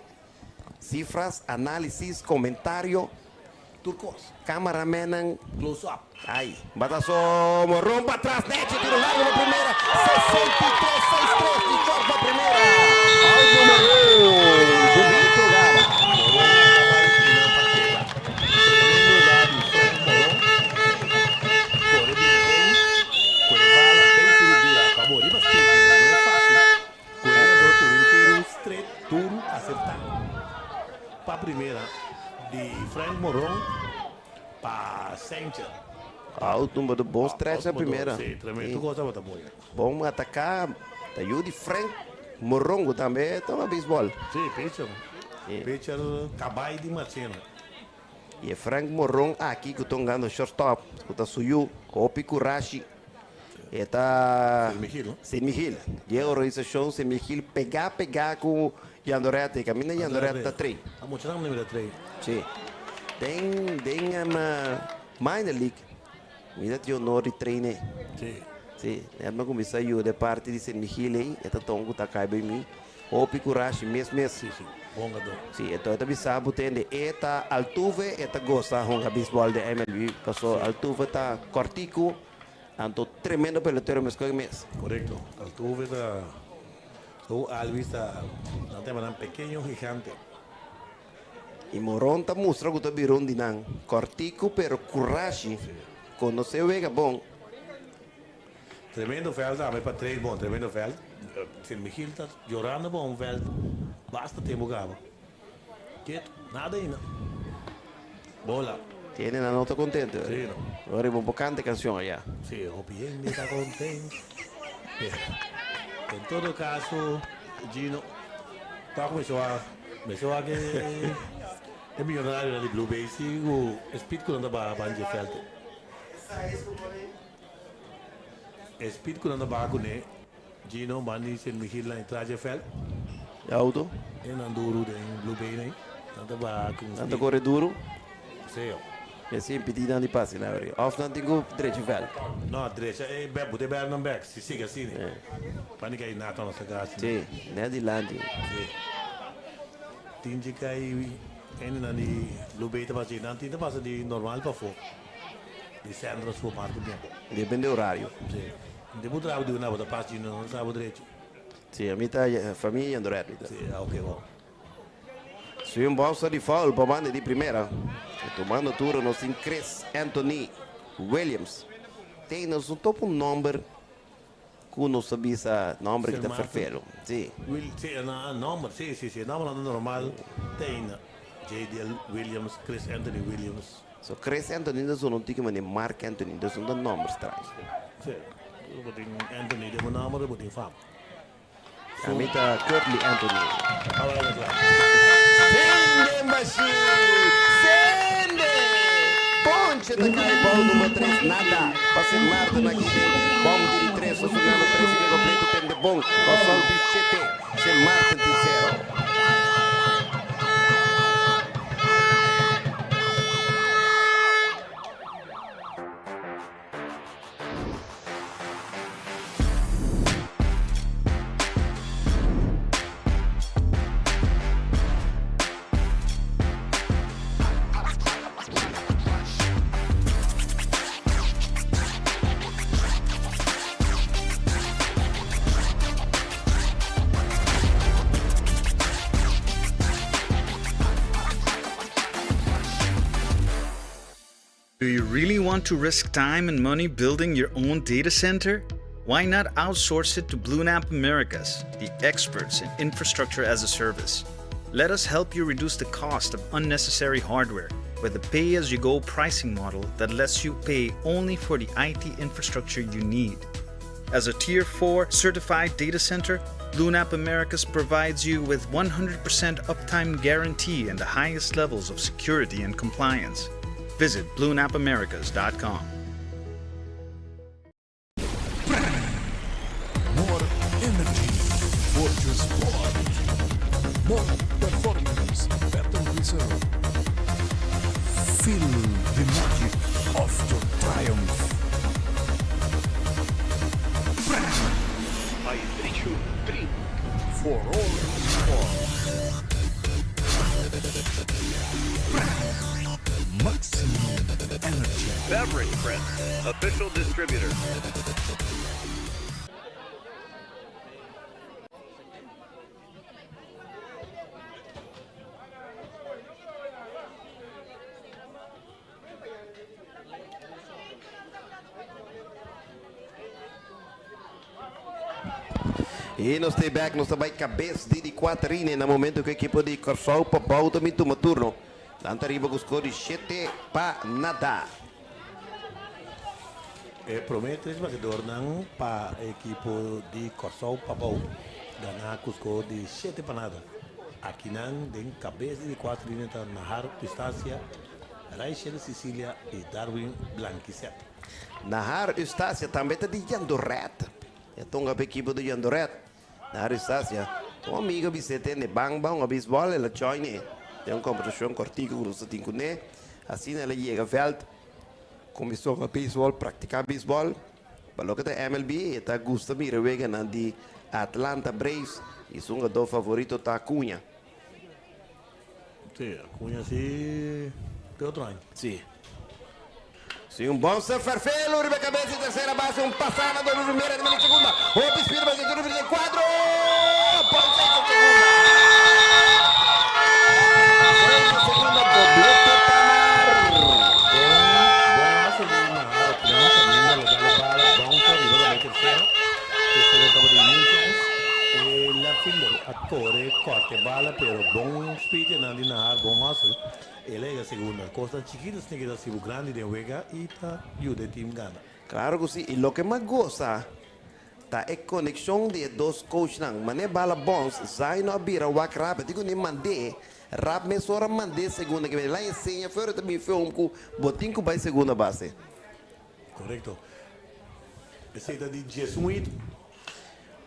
Cifras, análisis, komentario. Tur kos. Kamaramennan. Close up. Ai, bataso Moron pa tras, nechi, tiro largo pa primera, 63, 6, 3, di short pa primera. Out numero 1, bonito gaba. Moron a bai y nan pa keda. Tremendo lugar di Frank Moron. Kore bini den, ku e bala bay su rudia pa bo riba steki, no e facil. Ku e ganador tur un tiro straight, duro, acertá pa primera di Frank Moron. Pa Sanchez. Out number do bon stretch na primera. Si, tremendo. Tur cosa tabata mooi. Bon ataca. Ta yu di Frank Morongo tambe toma baseball. Si, pitcher. Pitcher cabay di Marchena. Y e Frank Moron aki cu ta hungando shortstop, cu ta su yu, hopi curashi. E ta. Sint Michiel, no? Sint Michiel. Di e organisacion Sint Michiel pega pega cu Jandoret. Caminda Jandoret ta train. A muchanan mira train. Si. Den den minor league mi ta tin honor di train e. Si. Si. Net mi a cuminsa yuda e parti di Sint Michiel ey. E ta ton cu ta cay bay mi. Hopi curashi mes mes. Si si. Bon hungador. Si. Enton e ta bisa bo tende e ta Altuve e ta gosa hunga baseball den MLB. Paso Altuve ta cortico. Anto tremendo pelotero mesco e mes. Correcto. Altuve ta su Alvis ta nan ta yama nan pequeño gigante. Y Moron ta mustra cu ta bira un di nan. Cortico pero curashi. Conoce wega bon. Tremendo veld tambe pa train bon. Tremendo veld. Sint Michiel ta yorando pa un veld basta tempo caba. Keto. Nada ainda. Bola. Tiene nan no ta contento. Sí, no. Ora riba un por canta e cancion allá. Sí, hopi hende ta contento. En todo caso, Gino, ta cuminsa wak, mester wak e e millonarionan di Blue Bay si cu e speed cu nan ta baha ban dje veld. E speed cu nan ta baha cune, Gino, ban di Sint Michiel na entra dje veld. E auto? E nan duru den Blue Bay nei. Nan ta baha cu un Nan ta core duru? Sí. E si impidi nan di pasa na ori. Of nan tin cu drecha veld? No, drecha e bek, bo ta bel nan bek si sigui asina. Pa ni kai nata nos ta gasi. Sí, net dilanti. Sí. Tin dje kai hendenan di Blue Bay ta pasa, nan tin ta pasa di normal pafó. Di centro supermarket bien. Depende horario. Sí. Di bo traha di una bo ta pas di no sa bo drecho. Si, ami ta famia Jandoret mi ta. Si, ah ok bon. Si un bouncer di foul pa banda di primera. E tumando turno nos tin Chris Anthony Williams. Tin nos un topa un nomber cu nos ta bisa nomber ki ta ferfelo. Si. Will, si, na nomber, si, si, si, nomber nan ta normal tin JDL Williams, Chris Anthony Williams. So Chris Anthony ta sona un tiki manera Mark Anthony, dus un ta nomber straño. Si, bo tin Anthony den bo nomber bo tin fama. Ami ta Curtly Anthony. Ahora ta kla. Sende Machine! Sende! Ponche ta kai bou number tres nada pa Sint Maarten aki den bom di di tres nos hungando tres i completo tende bon Kòrsou di shete Sint Maarten tin sero. Do you really want to risk time and money building your own data center? Why not outsource it to BlueNap Americas, the experts in infrastructure as a service? Let us help you reduce the cost of unnecessary hardware with a pay as you go pricing model that lets you pay only for the IT infrastructure you need. As a Tier 4 certified data center, BlueNap Americas provides you with 100% uptime guarantee and the highest levels of security and compliance. Visit bluenapamericas.com. More energy for your sport. More performance, better result. Feel the magic of your triumph. I drink. For all sport. Beverage Print, official distributor. I nos ta bek, nos ta bai kabes di di kuater ine na momento ku ekipo di Kòrsou pa bou ta bin tuma turno. Nan ta riba ku skor di shete pa nada. E promé tres batidornan pa ekipo di Kòrsou pa bou gana ku skor di shete pa nada. Akinan den kabes di di kuater ine ta Nahar Eustacia, Raichel Cicilia i Darwin Blanquicet. Nahar Eustacia tambe ta di Jandoret. E tonga pa ekipo di Jandoret. Nahar Eustacia, un amigo bis'é tende ban ban un beisbòl, el a join e den un kombersashon kòrtiku ku nos ta tin kuné. Asina el a yega vèlt, kuminsó hunga beisbòl, praktiká beisbòl. Pa loke ta MLB, e ta gusta mira weganan di Atlanta Braves i su hungadó favorito ta Acuña. Sí, Acuña sí te otro aña. Sí. Sí, un bon serve Ferfelo riba e cabeza di tercera base, un pasada door di primera di segunda. Hopi speed pa dentro di cuadro. Ball safe op segunda. Safe op segunda, doblete pa Mar. Bon hustle di Nahar Acuña, caminda lo dale bala, bouncer riba tambe tercera. Tercera tabata di Newcastle. E left fielder a core corte bala pero bon speed di nan di Nahar, bon hustle. El a yega segunda. Cosnan chikito sni keda sibu grandi den wega y ta yuda e team gana. Claro cu si, y loke mas goza ta e conexion di e dos coachnan. Mane bala bons, Zaino a bira wak rap, di cu ni mand'é, rap mesora mand'é segunda ke bini. La enseña fuera ta bin film cu bo tin cu bay segunda base. Correcto. Esey ta di 11 hit.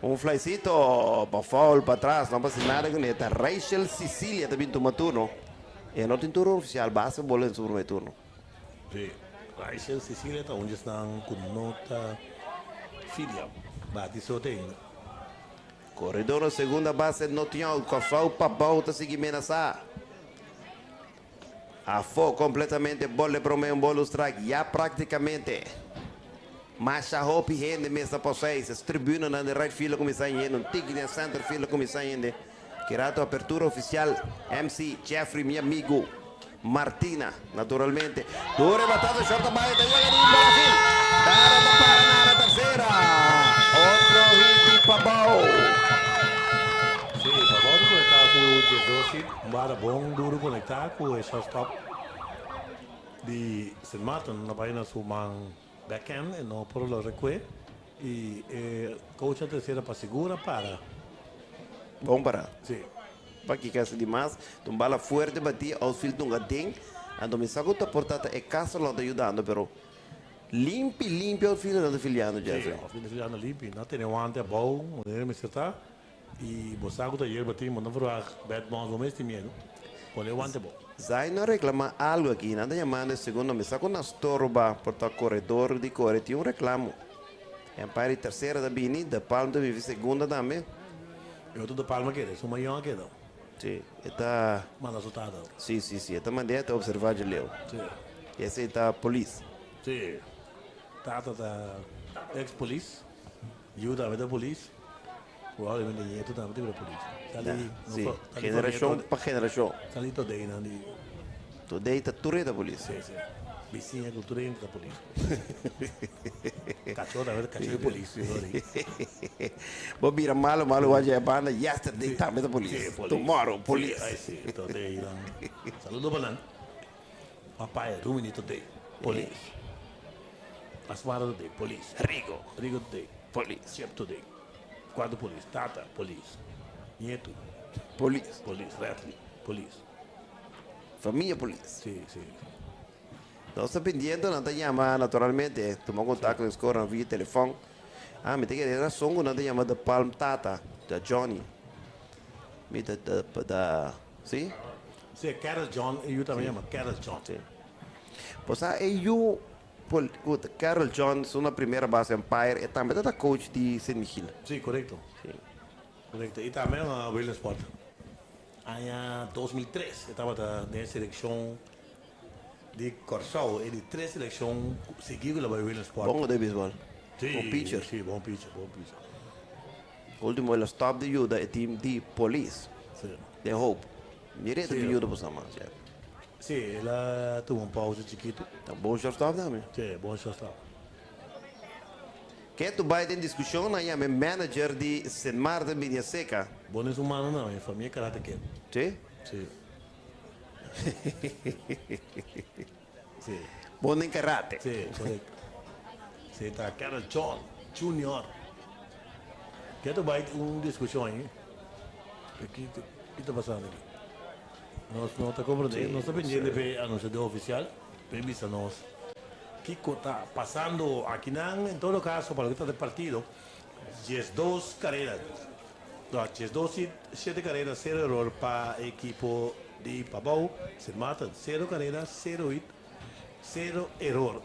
Un flycito pa foul patras, no pasa nada cu ne. Ta Rachel Cicilia ta bin tuma turno. E no tin turno oficial, basta bola den su primer turno. Sí, Rachel Cicilia ta un djesnan cu no ta filia bati sote ainda. Corredor na segunda base no tin out, Kòrsou pa bou ta sigui menasa. Afó kompletamente bol de promé un bol un strike ya praktikamente. Masha hopi hende mes ta poseis. Es tribunanan den right field a kuminsá yendo, un tiki den center field a kuminsá yende. Ki rato apertura ofisial MC Jeffrey mi amigu Martina naturalmente. Duro e batazo short a bai ta yega di Brasil. Tara ta para na na tersera. Otro hit di Pabou. Sí, Pabou ta konektá ku 12 hit. Un bala bon duro konektá ku e shortstop di Sint Maarten a bai na su man backhand e no por lo rekue y e coach a tercera pa segura para. Bon para. Sí. Pa kika si di mas, ta un bala fuerte batí, outfield nunca den, anto mi sa ku ta por ta ta e Castro lo ta yudando pero limpi limpi outfield no ta filiando Jeffrey. Sí, outfield ta filiando limpi, no a tene wante abou manera mester ta. I bo sa ku ta yerba tin, bo no verwagt bad bounce, bo mes tin miedu. Pone e wante bo. Zay no a reclama algo aki, nan ta yamando e segundo, mi sa ku na storba por ta koredor di kore tin un reclamo. E umpire di tercera ta bini, De Palm ta bibi segunda tambe. E otro De Palm a keda, esun mayon a keda. Si, e ta. Manda su tata. Si, si, si, e ta mand'é, e ta observa dje leu. Si. I esei ta polis. Si, tata ta ex polis, yu tambe ta polis. Probablemente nieto tambe ta bira polis. Sali, no Sí, so, sali generashon familia pa generashon. Sali todei nan di. Todei ta tur ta polis. Sí, sí. Bisiña ku tur hende ta polis. Kachó tambe ta kachó di polis. Sorry. Bo bira malo malo wak dje banda yesterday Sí. tambe ta polis. Sí, polis. Tomorrow polis. Sí, ai sí, todei nan. Saludo pa nan. Papaya, Rumini todei, polis. Asmara today, polis. Rigo. Rigo today. Polis. Chep today. Cuarto polis. Tata, polis. Nieto. Polis. Polis. Ratley, polis. Famia polis. Si, si. Nos ta pendiente, nan ta yama naturalmente, tuma contacto cu scoran via telefon. Ah, mi ta kere razon cu nan ta yama The Palm Tata, da Johnny. Mi ta, da, da, si? Si, Carol John, e yu tambe yama Carol John. Si. Bo sa e yu Pol ku Carol John su na primera base umpire e tambe ta ta coach di Sint Michiel. Sí, korekto. Sí. Korekto. I tambe na Williamsport. Aña 2003 e tabata den e selekshon. Di Kòrsou e di tres selekshon sigui ku lo bai Williamsport. Bon de beisbòl. Sí, Bon pitcher. Sí, bon pitcher, bon pitcher. Ultimo el a stop di yuda e team di Polis. Sí. Den Hope. Mira e ta Sí. bin yuda boso mas, ja. Sí, el a tuma un pausa chikitu. Ta bon shortstop tambe. Sí, bon shortstop. Ke tu bai den diskushon nan yama e manager di Sint Maarten bini aseka. Bon es humano nan, e famia Karate Kid. Sí? Sí. Sí. Bon den karate. Sí, korekto. Sí, ta Carol John Junior. Ke tu bai un diskushon ahi? Ki ki ta pasando aki? Nos no ta komprende, nos ta pendiente pa e anunsiador ofisial pa e bisa nos kiko ta pasando akinan. En todo kaso, pa loke ta di partido, 12 karera. No, 12 hit, shete karera, sero eror pa e ekipo di Pabou. Sint Maarten, sero karera, sero hit, sero eror.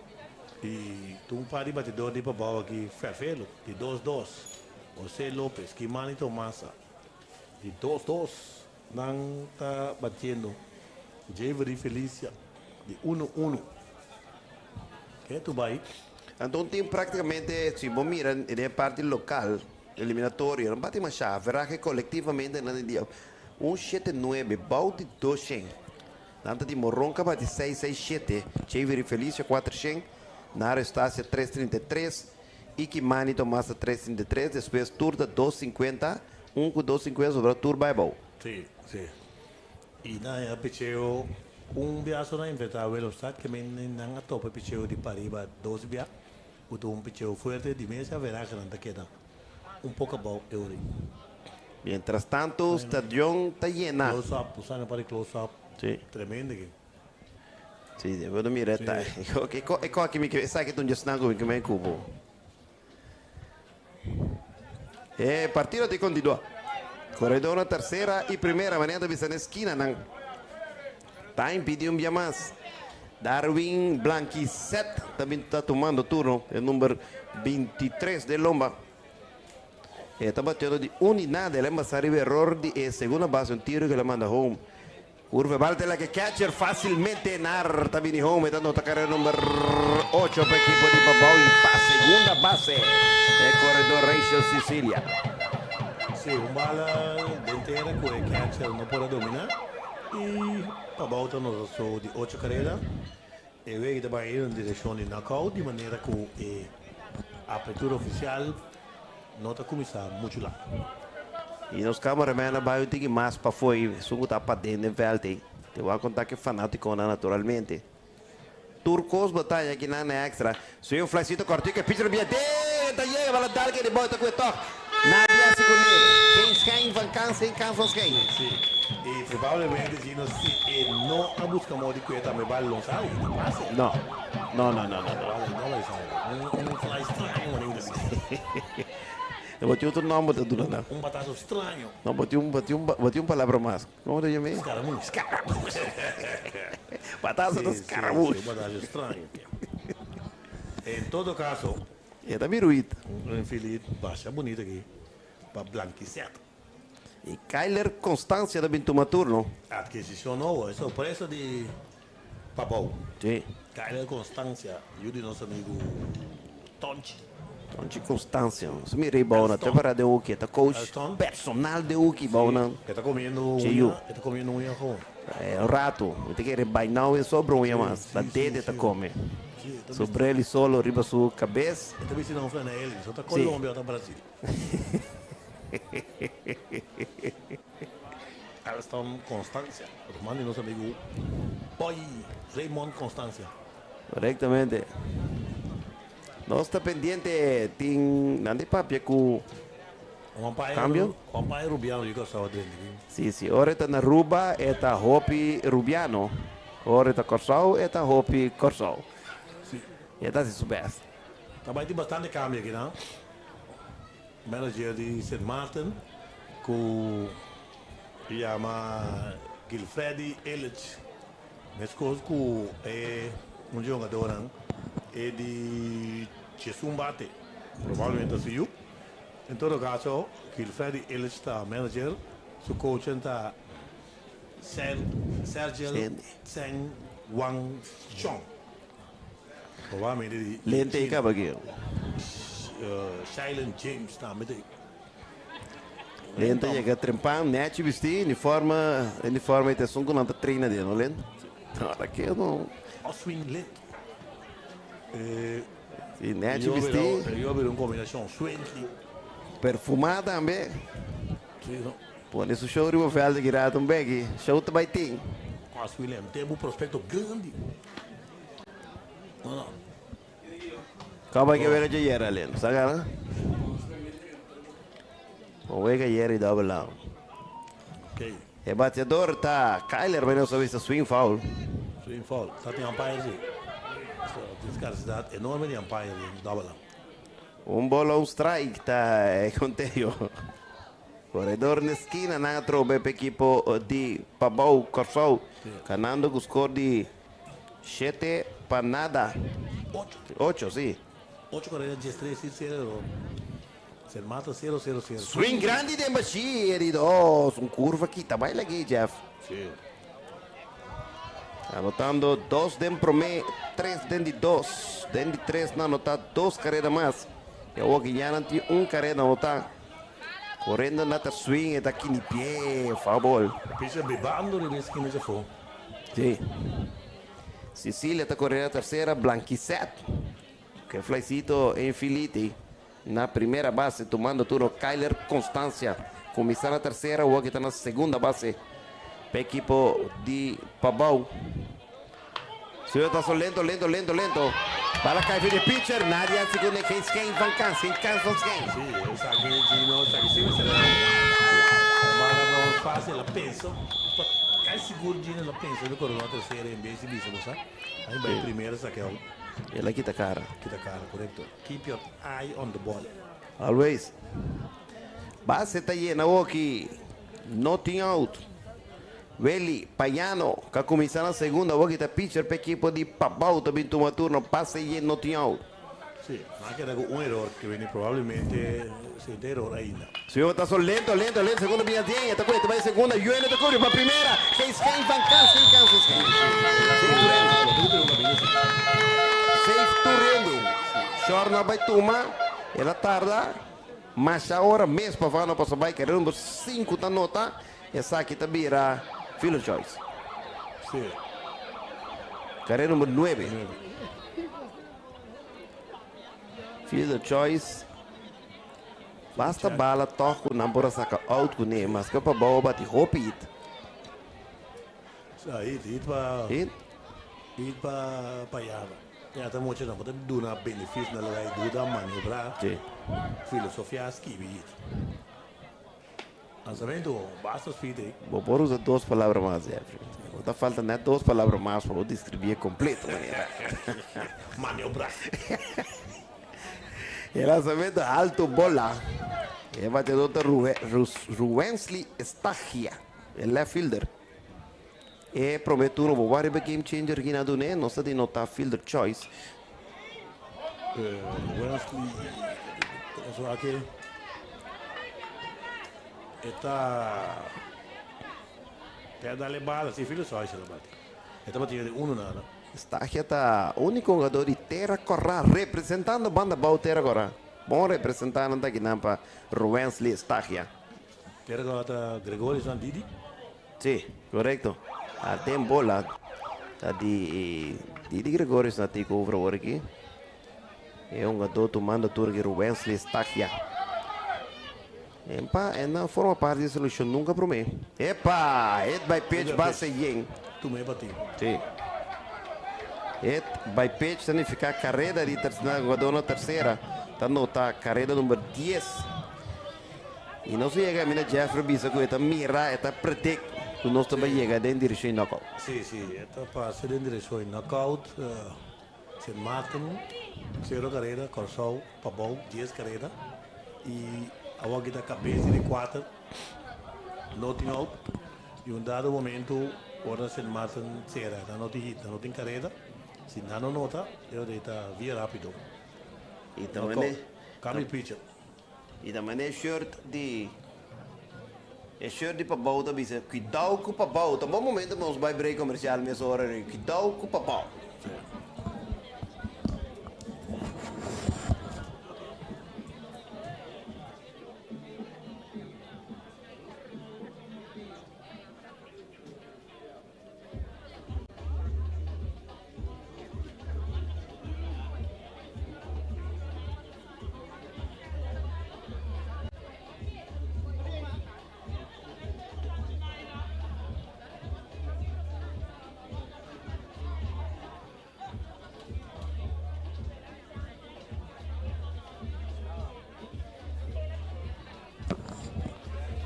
I tur un par di batidor di Pabou aki fervelo, di dos dos. Jose Lopez, Kimani Tomasa, di dos dos nan ta batiendo. Javery Felicia, di uno uno. Ke tu bai? Anto un team práktikamente, si bo mira den e parti lokal, Eliminatorio no bati masha, averahe kolektivamente nan di dia un shete nuebe bou di doshen. Nan ta di Moronka bati seis seis shete, Chevery Felicia kuater shen, Naro Estacia tres 33, Iki Mani Tomasa tres 33, despues tur ta dos sinkuenta, un ku dos sinkuenta sobra tur bai bou. Sí, sí. I nan a picheo un bia so nan enfrentá Willemstad, ke men nan a topa e picheo di pariba dos bia. Ku ta un picheo fuerte di mes averagenan ta keda un poko abou e ora ei. Mientras tanto stadion ta yena. Close up, bo sa na parti close up. Sí. Tremendo aki. Sí, debe di mira e ta. E ko e ko aki mi ke esaki ta un djesnan ku mi ke men ku bo. E partido ta kontinua. Koredor na tersera i primera manera ta bisa na eskinanan. Ta impidi un bia mas. Darwin Blanquicet ta bin ta tumando turno, e number 23 den lomba. E ta bateando di un i nada, el a basa riba error di e segunda base, un tiro ku el a manda home. Curva e bal te laga e catcher facilmente Nar ta bini home, e ta nota carrera number 8 pa ekipo di Pabao i pa segunda base e corredor Rachel Cecilia. Sí, un bala den tera ku e catcher no por a domina. I Pabao ta nota so di ocho karera. E wega ta bai den direkshon di knockout di manera ku e apertura ofisial no ta kuminsá muchu lat. I nos cameraman a bai un tiki mas pafó ei, esun ku ta paden den vèlt ei. Te wak konta ku e fanátikonan naturalmente. Tur kos bo ta haña kinan na extra. Swing un flycito kòrtiku e pitcher bia den ta yega bala dal ke di bou ta ku e tòg. Nadie hasi kuné. Geen schijn van kans, geen kans van schijn. Sí, i probablemente Gino si e no a buska modo di kue tambe bal no sali, ta pase. No, no, no, no, no, no. Bal no bai sali. Un fly straño manera ku ta bisa. E bo tin otro nòmber ta duna nan. Un batazo straño. No, bo tin un, bo tin un, bo tin un palabra mas. Como ta yama? Scaramush. Scaramush. Batazo ta scaramush. Sí, sí, batazo straño. En todo caso. E ta biruit. Un infield basha bunito aki pa Blanquicet. Y Kyler Constancia ta bin tuma turno. Adquisicion nobo, e sorpresa di Pabou. Sí. Kyler Constancia, yu di nos amigu Tonchi. Tonchi Constancia, nos mira ei bou nan, te para den hoki, e ta coach personal den hoki bou nan. E ta comiendo uña, e ta comiendo uña gewoon. Un rato, mi ta kere bai nou e sobra uña mas, ta dede e ta come. Su breli solo riba su cabes. E ta bisti nan flanel, so ta Colombia o ta Brasil. Alston Constancia, ruman di nos amigu Boy Raymond Constancia. Correctamente. Nos ta pendiente tin nan di papia cu cambio. Juan Pai Rubiano yu Kòrsou a drenta aki. Si, si. Ora e ta na Aruba e ta hopi Rubiano. Ora e ta Kòrsou e ta hopi Kòrsou. Si. E ta hasi su best. Ta bai tin bastante cambio aki nan. Manager di Sint Maarten cu yama Gilfredi Illich. Meskos ku e un djongadónan e di 11 bate, probablemente ta su yu. En todo kaso, Gilfredi Illich ta manager, su coachnan ta Sergel Tseng. Wang Chong. Probablemente di Lente e kaba aki. Shailen James tambe ta ei. Lente a yega trempan, nechi bisti, uniforme, uniforme ta esun ku nan ta traina den, no Lent? Ora ke no. Oswin Lent. Si, nechi bisti. E yo a bira un kombinashon swenki. Perfumá tambe. Si, no. Pone su show riba veld aki rato un beki. Show ta bai tin. Oswin Lent, tempu prospekto grandi. No, no. Kaba ke wega dje yera Len. Sa gana? Bon wega yera y double down. Ok. E bateador ta Kyler bay nos a bisa swing foul. Swing foul. Ta tin umpire si. So, tin scarsidad enorme di umpire den double down. Un bola un strike ta e conteo. Corredor na esquina nan a trobe pa equipo di Pabou Corsou ganando cu score di Shete pa nada. Ocho. Ocho, si. Ocho karera diestres sin sero eror. Ser mata sero sero sero. Swing grandi den bashí e di dos. Un kurva kita bai lag'é Jeff. Si. Anotando dos den promé, tres den di dos. Den di tres nan anotá dos kareda mas. I awor ki ya nan tin un kareda anotá. Korendo na ta swing e ta kini pie, foul ball. E pitcher bibando riba e skina djafó. Sí. Cecilia ta kore na tersera, Blanquisette ku e flycito infiliti na primera base tumando turno Kyler Constancia kuminsá na tersera awor ki ta na segunda base pa ekipo di Pabou. Suyo ta so lento, lento, lento, lento. Bala kai for di pitcher. Nadie a segunda e geen schijn van kans, geen kans van schijn. Sí, esaki Gino, esaki sí mester a bala no fácil, el a pensa, pa kai sigur Gino el a pensa riba kore na tercera en bes di bisa bo sa, a bai primera saki out. El a kita kara. Kita kara, korekto. Keep your eye on the ball. Always. Base ta yena awoki. No tin out. Welly Payano ka kuminsá na segunda awor ki ta pitcher pa ekipo di Pabao ta bin tuma turno pase yen no tin out. Sí, nan a keda ku un eror ke bini probablemente sin ta eror ainda. Señor ta so lento, lento, lento, segundo bia dien, e ta kue, ta bai segunda, Yuene ta kuri pa primera, geen schijn van kans, geen kans van schijn. Safe tur hende. Short no a bai tuma, el a tarda masha ora mes pa fano paso bai kere number sinku ta nota. Esaki ta bira Fielder's Choice. Sí. Carrera number nuebe. Fielder Choice. Basta bala toch ku nan por a saka out kuné, maske pa bou bati hopi hit. Sa hit, hit pa. Hit? Hit pa pa Java. Ya ta mucha nan por ta duna benefis na lugar di duda maniobra. Sí. Filosofia skibi hit. Lanzamento, basta speed ey. Bo por usa dos palabra mas, Jeffrey. Bo ta falta net dos palabra mas pa bo describi e completo manera. Maniobra. E lanzamento alto bola. E bateador ta Ruwensley Estagia, e left fielder. E prome turno bo wak riba game changer gina dune, nos ta denota fielder choice. Wesley, nos wak e e ta te a dale bala, si fielder choice el a bati. E ta bati di uno nada. Stagia ta unico hugador di Tera Corá representando banda bou Tera Corá. Bon representante akinan pa Ruwensley Stagia. Tera Corá ta Gregorio Sandidi. Sí, korekto. A den bola ta di Didi Gregorius na take over awor aki. E hungadó tumando tur aki Ruwensley Stagia. Empa e no forma parti di solushon nunka promé. Epa! Hit by pitch base yen. Tuma e bati. Sí. Hit by pitch ta nifiká kareda di hungadó na tersera. Ta nota kareda number dies. Y nos a yega mina Jeffrey bisa cu e ta mira, e ta predict cu nos ta bay yega den direccion di knockout. Sí, sí, e ta pasa den direccion di knockout. Sint Maarten, cero careda, Corsou, Pabou, dies careda. Y awor aki ta cabes di cuater, no tin out. Y un dado momento ora Sint Maarten cera, nan no tin hit, nan no tin careda. Si nan no nota, e ta via rapido. Y ta mane. Cambio pitcher. Y ta mane shirt di. E shirt di Pabou ta bisa, Cuidao cu Pabou. Ta bon momento pa nos bai break comercial mesora ri. Cuidao cu Pabou.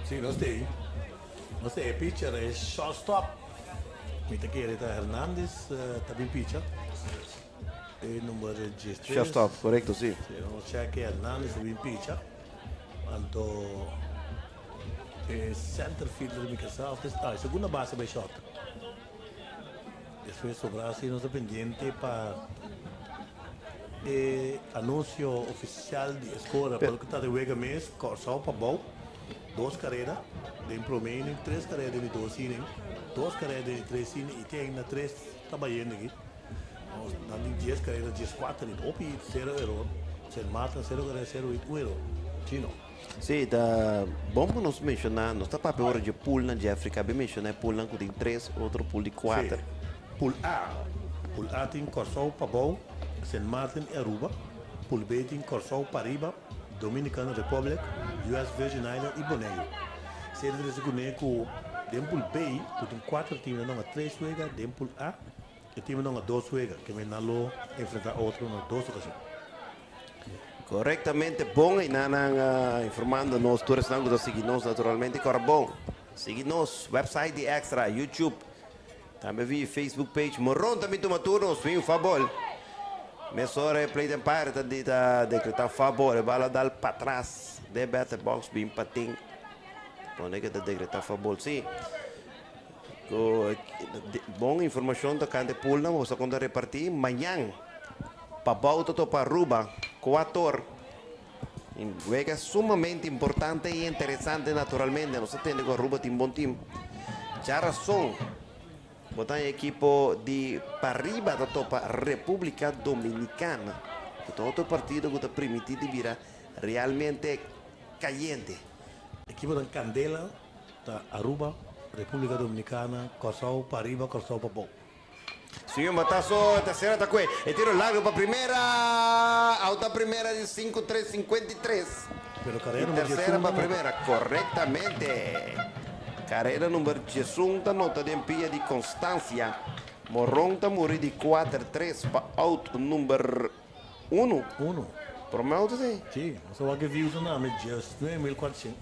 Si, nos ta ei. Nos ta ei. E pitcher e shortstop. Mi ta kere ta Hernandez ta bin picha. E number 13. Shortstop, korekto, si. Si, nos check Hernandez ta bin picha. Anto e center fielder mi ke sa of ah, e segunda base bai short. Despues sobra si nos ta pendiente pa e anuncio oficial di e score. Pero ku ta di wega mes, Kòrsou pa bou, dos kareda den prome inning, tres kareda den di dos inning, dos kareda den di tres inning i te ainda tres ta bayendo aki. Nos nan tin dies kareda, dieskuater hit, hopi hit, sero eror. Sint Maarten sero kareda, sero hit, un eror. Chino. Sí, ta bon pa nos menshoná, nos ta papia ora dje poolnan, Jeffrey kabe menshoná e poolnan ku tin tres, otro pool di kuater. Sí, pool A. Pool A tin Kòrsou, Pabou, Sint Maarten i Aruba. Pool B tin Kòrsou, Pariba, Dominican Republic, US Virgin Island i Boneiru. Esei ta trese kuné ku den pool B ku tin kuater tim nan a tres wega, den pool A e timnan a dos wega, ke men nan lo enfrentá otro na dos okashon. Korektamente bon einan nan informando nos tur esnan ku ta sigui nos naturalmente kòrda bon sigui nos website di Extra YouTube tambe via Facebook page Moron ta mi tuma turno swing foul ball mesora e plate umpire ta di ta decreta foul ball e bala dal patras den batter box bin patin pone ke ta decreta foul ball si ku bon informashon tokante poolnan boso ta konta reparti mañan. Pabou ta topa Aruba, Kuator. Un wega sumamente importante i interesante naturalmente. Nos ta tende ku Aruba tin bon tim. Djarason bo ta e ekipo di pariba ta topa Republica Dominicana. Ku ta otro partido ku ta primiti di bira realmente kayente. Ekiponan kandela ta Aruba, Republica Dominicana, Kòrsou pariba, Kòrsou pabou. Sigue un batazo, tercera ta cue. E tiro largo pa primera. Out na primera di sinku tres sinkuenta i tres. Pero I carrera number tercera diesun pa ta nota. primera. Correctamente. Carrera number diesun ta nota den pia di Constancia. Moron ta muri di kuater tres pa out number unu. Uno. Prome out esei? Sí, nos a wak e views nan nami 19400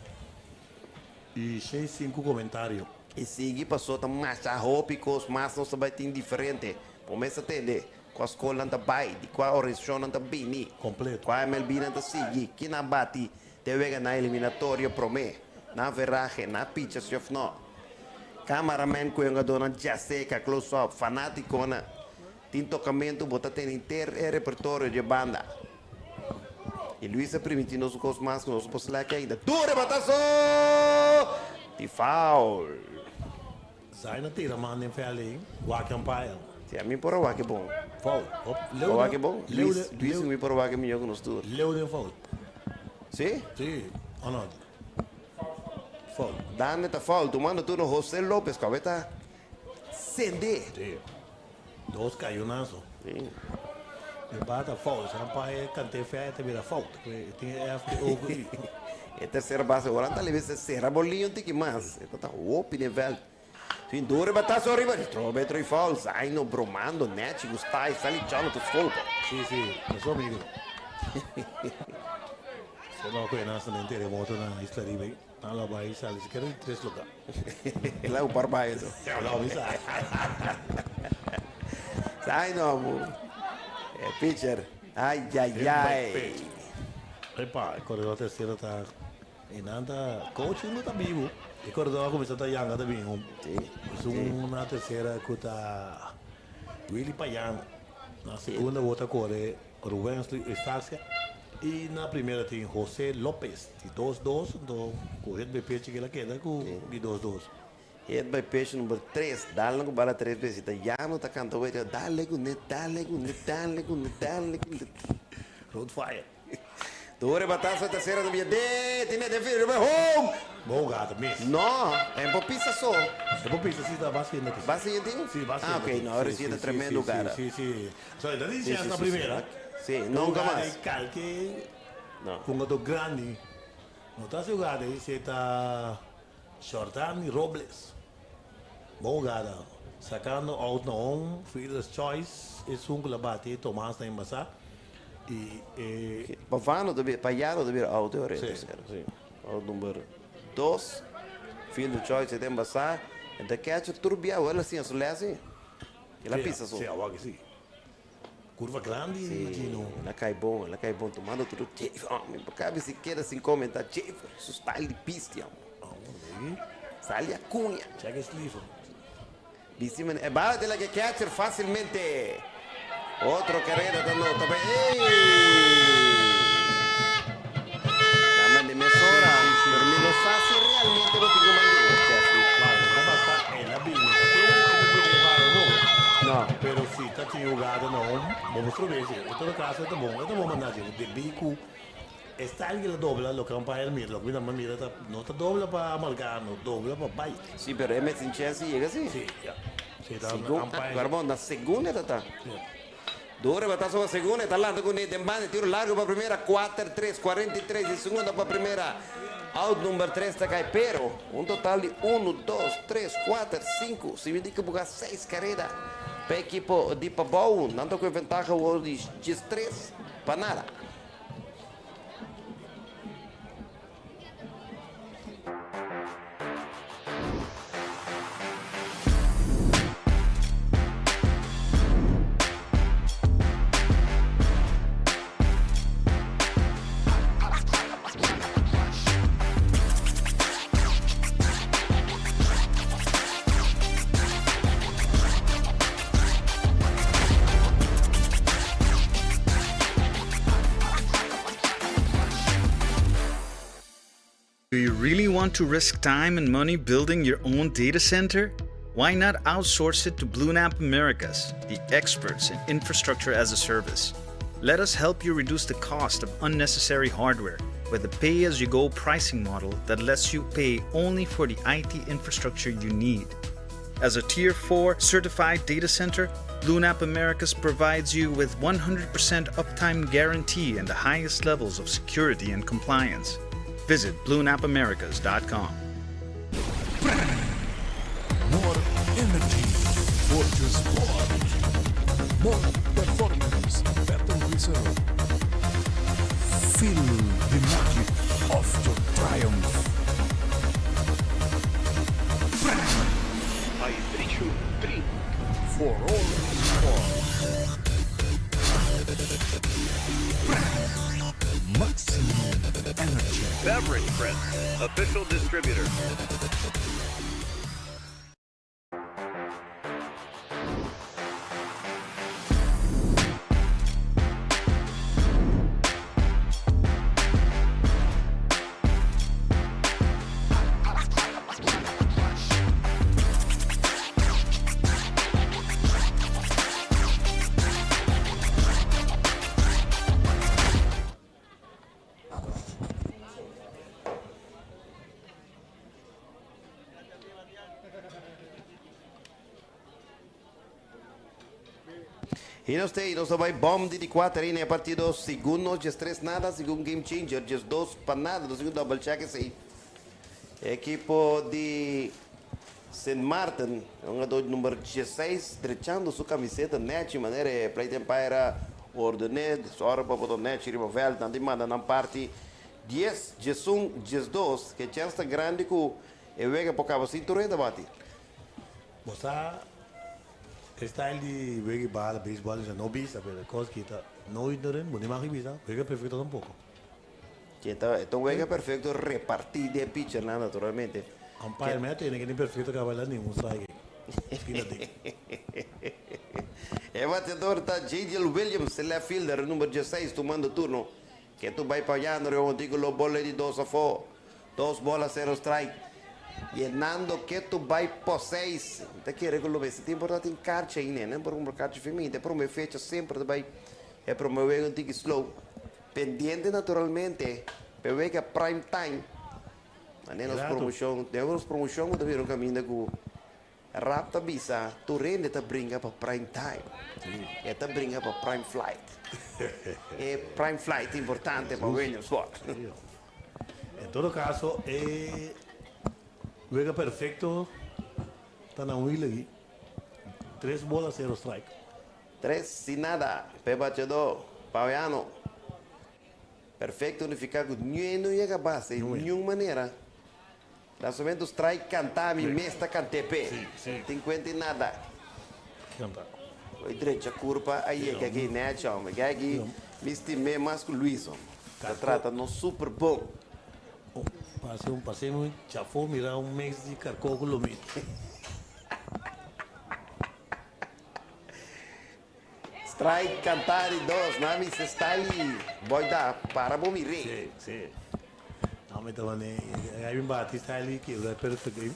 i 65 comentario. E sigui paso ta masha hopi kos mas nos ta bai tin diferente. Bo mes ta tende kua skolnan ta bai, di kua organisashonnan ta bini, Kompleto. kua MLB nan ta sigui, ki nan bati te wega nan eliminatorio prome, nan averahe, nan picha si of no. Cameraman ku e hungadónan djaseka, close up, fanátikonan tin tokamentu, bo ta tene henter e repertorio dje banda. I Luis a primintí nos un kos mas ku nos no por slèk ainda. Dure bataso! Di foul. Zaina tira man den veld ei, wak umpire. Si, ami por a wak e bon. Foul. Hop, leu Bo wak e den, bon? leu Luis, den, Luis leu, mi por a wak e mihó ku nos tur. leu den foul. Si? Si, o no? Foul. Dande ta foul, tumando turno Jose Lopez ku awe ta sende. Si. Dos cayonazo. Si. E bata foul, sa pa e cante fea e ta bira fout. E tin e F, E, O cu I. E tercera base ora ta lebe se cera bolin un tiki mas. E ta ta hopi den veld. Sin duro e batazo ariba. Trobe troi foul. Zaino bromando. Nechi gusta e sali chano tu scolpo. Si, si. E su amigo. Se no cu e nasa den terremoto na Isla Riba. Nan lo bai sali sikiera di tres lugar. El a un par bai eso. El a bisa. Sai no mu. E pitcher. Ay ay ay. Epa, e corredor tercero ta y nan ta coach no ta bibu. E corredor a cuminsa ta yanga ta bin home. Sí. Es un na tercera cu ta Willy Payan. Na segunda bota core Rubensley Eustacia. I na primera tin Jose Lopez di dos dos, anto ku hit by pitch kila keda ku di dos dos. Hit by pitch number tres, dal nan ku bala tres bes i ta yano ta kanta wei ta dale kuné, dale kuné, dale kuné, dale kuné. Road fire. Dor e bataso e tercera ta bia de tine den field riba e home. Bo gata mes. No, e por pisa so. E por pisa si ta bas yendo ki. Bas yendo tin? Si, bas yendo. Ah ok, no, ahora si ta tremendo gara. Si, si, si. So e ta di chance na primera. Si, nunca mas. E kalke hungador grandi no ta hasi hugada ei, si e ta Jordany Robles. Bon hugada, sacando out na home, fielder's choice, esun cu la bati Tomas na embasa y e. Pa Vano ta bira, pa Yaro ta bira out e ora e tercero. Si. Out number dos, fielder choice e ta embasa, e ta catcher tur bia, awor el a siña su les si. El a pisa su. Si, awor ki si. Curva grandi, imagino. Si, el a cay bon, el a cay bon tumando tur Jayver, oh, mi por cabe si keda sin comenta Jayver, su style di bisti, amo. Style di Acuña. Check e sleeve. Bisti men, e bala te laga catcher facilmente. Otro carrera ta nota pa ey! Dame de mesora, pero mi no sa si realmente bo tin cu manda e Jeffrey. Claro, no basta el a bini, ta tin un cu tin e bala no. No. Pero si ta tin hugada na hom, bo mester obedece. En todo caso e ta bon, e ta bon manda dje, debí cu e style cu el a dobla, loke umpire mira, loke mi ta mira ta, no ta dobla pa amarga, no, dobla pa bay. Si, pero e mes tin chance di yega si. Si, ya. Si, ta Segun, umpire. Pero bon, na segunda e ta ta. Si. Dor e bataso pa segunda, e ta lanta kuné den banda, tiro largo pa primera, kuater, tres, 43 di segunda pa primera. Out number tres ta kai, pero un total di unu, dos, tres, kuater, sinku, si mi di ku buga seis kareda pa ekipo di Pabou. Nan ta ku e ventaha awor di diestres pa nada. Do you really want to risk time and money building your own data center? Why not outsource it to BlueNap Americas, the experts in infrastructure as a service? Let us help you reduce the cost of unnecessary hardware with a pay as you go pricing model that lets you pay only for the IT infrastructure you need. As a Tier 4 certified data center, BlueNap Americas provides you with 100% uptime guarantee and the highest levels of security and compliance. Visit bluenapamericas.com. More energy Fortune Sport. More performance, better result. Feel the magic of your triumph. Hydration drink. For all sports. Maximum energy. Beverage Print, official distributor. I nos te, nos ta bai bom di di kuater inning e partido segun nos 13 nada, segun Game Changer 12 pa nada. Nos tin ku double check esei. E ekipo di Sint Maarten, e hungador number 16 drechando su kamiseta nechi manera e plate umpire a ordené. Ora pa boto nechi riba veld, nan tin manda nan parti 10, 11, 12, ke chèns ta grandi ku e wega por kaba sin tur hende bati. Bo sa e style di wega bala, baseball, esei no bisa, pero e kos ki ta no ignorant, bo ni mag bisa, wega perfecto tampoco. Ke ta e ta un wega perfecto reparti den pitchernan naturalmente. Umpire me a tene ke ni perfecto kaba la ningun strike skina den. E bateador ta Jadiel Williams, left fielder, number 16, tumando turno. Ketu bai Payano riba montíkulo bola di dos afó. Dos bola sero strike. Yenando ketu bai po seis. Mi ta kere ku lo mester tin por ta tin karchi ainda ne por kumpra karchi fin mi. E prome fecha semper ta bai e prome wega un tiki slow. Pendiente naturalmente p'e wega prime time. Manera nos promoshon, den nos promoshon bo ta mira un kaminda ku Rap ta bisa tur hende ta bringa pa prime time. E ta bringa pa prime flight. E prime flight ta importante pa Williamsport. En todo caso e wega perfecto ta na un hil aki. Tres bola cero strike. Tres sin nada p'e bateador Paweano. Perfecto nifica cu niun no yega base niun manera. Lanzamento strike canta mi mes ta cant'e p'e. Tin cuenta y nada. Hoy drecha curpa a yega aki nechi hombre. Ke aki mi stim'e mas cu Luis hombre. Ta trata nos super bon. Pase un pase mi chafo mira un mix di carco cu lomito. Strike canta di dos na mi se style boy da para bo mi re. Si si no mi ta mane ai bin bati style kibra perfect game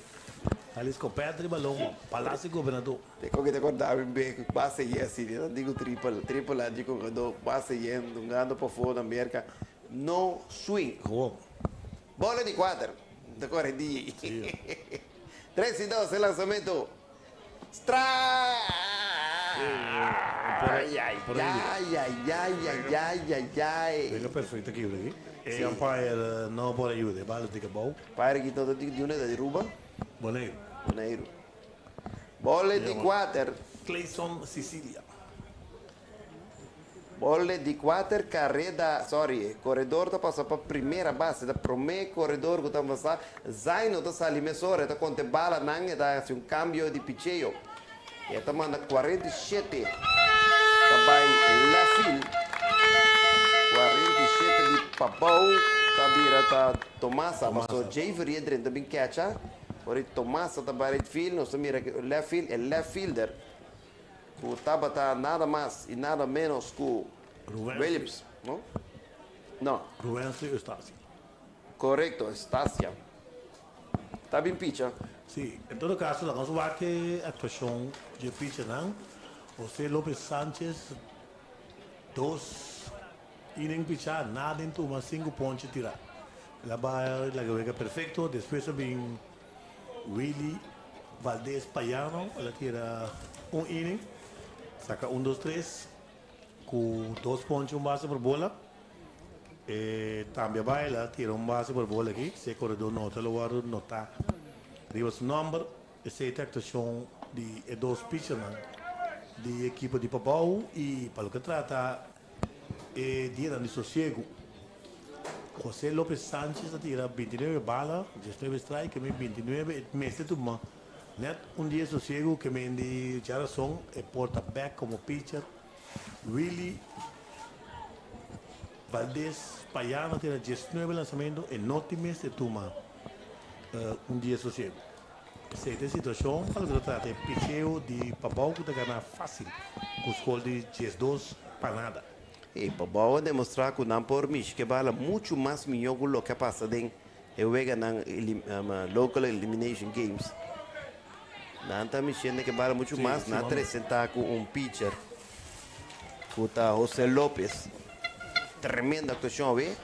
style scopeta di balon palacio gobernador. Te con ke te corda mi be cu base ye asina nan dico triple triple a di jugador base ye dungando pafo na merca no swing. Gewoon. Bola di cuater ta core di tres y dos e lanzamento. Wega perfecto aki ora aki. E umpire no por ayuda e bala tika bou. Umpire aki ta di unda ta di Aruba? Boneiru. Boneiru. Bola di kuater. Clayson Cicilia. Bola di kuater kareda, sorry, koredor ta pasa pa primera base, ta prome koredor ku ta avansa, Zaino ta sali mesora, e ta konta e balanan, e ta hasi un kambio di picheo, e ta manda 47 ta bai left field, 47 di pabou ta bira ta Tomasa, paso Javery a drenta bin kecha, ora Tomasa ta bai right field, nos ta mira left field, e left fielder. Ku tabata nada mas i nada ménos ku Williams, no? No. Ruwensley Eustacia. Korekto, Eustacia. Ta bin picha. Sí, en todo kaso laga nos wak e aktuashon dje pichanan. Jose Lopez Sanchez dos inning pichá, nada den tuma, sinku ponche tirá. El a bai laga wega perfekto, despues a bin Willy Valdez Payano el a tira un inning, saca un dos tres cu dos ponche un base por bola. E tambe a bay el a tira un base por bola aki, si e corredor nota lo wordo nota riba su nomber. Esey ta actuacion di e dos pitchernan di ekipo di Pabao y pa loke trata E dianan di sosiegu, Jose Lopez Sanchez a tira bintinuebe bala, diesnuebe strike, ke men bintinuebe e mester tuma net un dia sosiegu ke men di djarason e por ta bek komo pitcher. Willy Valdez Payano a tira diesnuebe lansamentu, e no tin mester tuma un dia sosiegu. Esei ta e situashon pa loke ta trata e picheo di Pabou ku ta gana fásil ku skol di 12 pa nada. E Pabou a demostrá ku nan por mishi ku e bala muchu mas mihó ku loke a pasa den e weganan Local Elimination Games. Nan ta mishiendo ku e bala muchu mas. Nan a presentá ku un pitcher ku ta Jose Lopez. Tremendo aktuashon awe.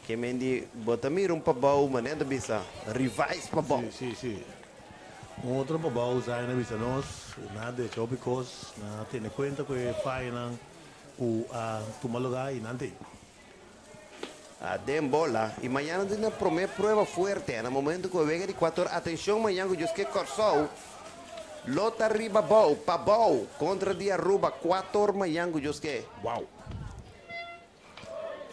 Ke men di bo ta mira un pabou manera ta bisa revise pabou. Si, si, si. Un otro pabou Zaina bisa nos, nan a drecha hopi kos, nan a tene kuenta ku e fayanan ku a tuma lugá i nan t'ei. A den bola i mañana tin nan promé prueba fuerte na momento ku e wega di kuator. Atenshon mañan ku Dios ke Kòrsou lo ta riba bou, pabou kontra di Aruba kuator mañan ku Dios ke. Wow!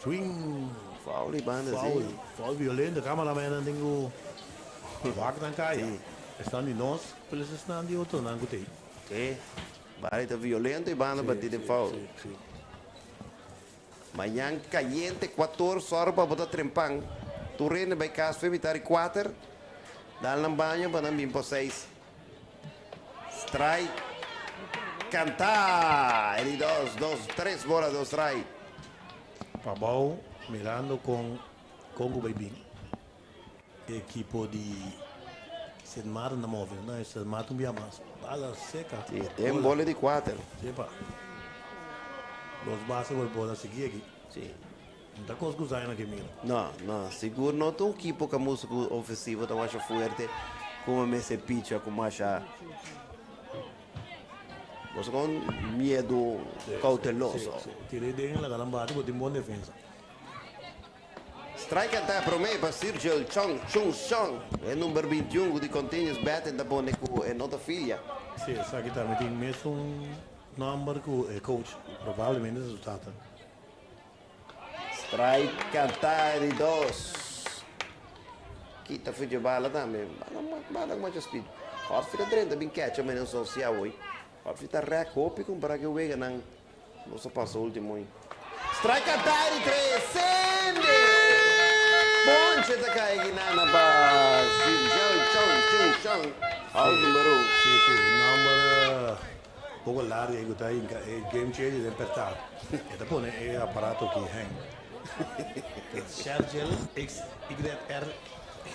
Swing. Foul y banda si. Foul, foul violento. Cameramannan tin cu wak nan caya. Esnan di nos, pero esnan di otronan cu t'ey. Si, Barry ta violento y banda bati den foul. Si, si. Mañan cayente cuator sòru pa bo ta trempan. Tur hende bay cas fe mitar di cuater. Dal nan baño pa nan bin por seis. Strike canta. E di dos, dos, tres bola, dos strike. Pabou mirando kon kon ku bai bin ekipo di Sint Maarten ta move. No, Sint Maarten bia mas. Bala seka. Si, den bola di kuater. Si pa. Dos base por bola sigui aki. Si. No ta kos ku zaina aki mira. No, no, sigur no ta un ekipo ku a mustra ku ofensivo ta masha fuerte kuma mester picha ku masha. Boso con miedo cauteloso. Si, si. Tira den laga nan bati bo tin bon defensa. Strike a ta prome pa Sirgel Chong Chung Song. E number 21 cu di Continuous Batting ta pone cu e no ta filia. Si, esaki tambe tin mesun nomber cu e coach. Probablemente ta su tata. Strike canta di dos. Kita fuji bala tambe. Bala bala cu mucho speed. Horfi ta drenta bin catcher menen socia hoy. Horfi ta rek hopi compara cu e weganan nos a pasa ultimo hoy. Strike canta di tres. Sende! Ponche ta cay guinana pa Sirgel Chong Chung Chong. Out number un. Si, si. Number Poko largu ei ku ta hinka e game changer den pertá. E ta pone e aparato ki hèn. Shergel,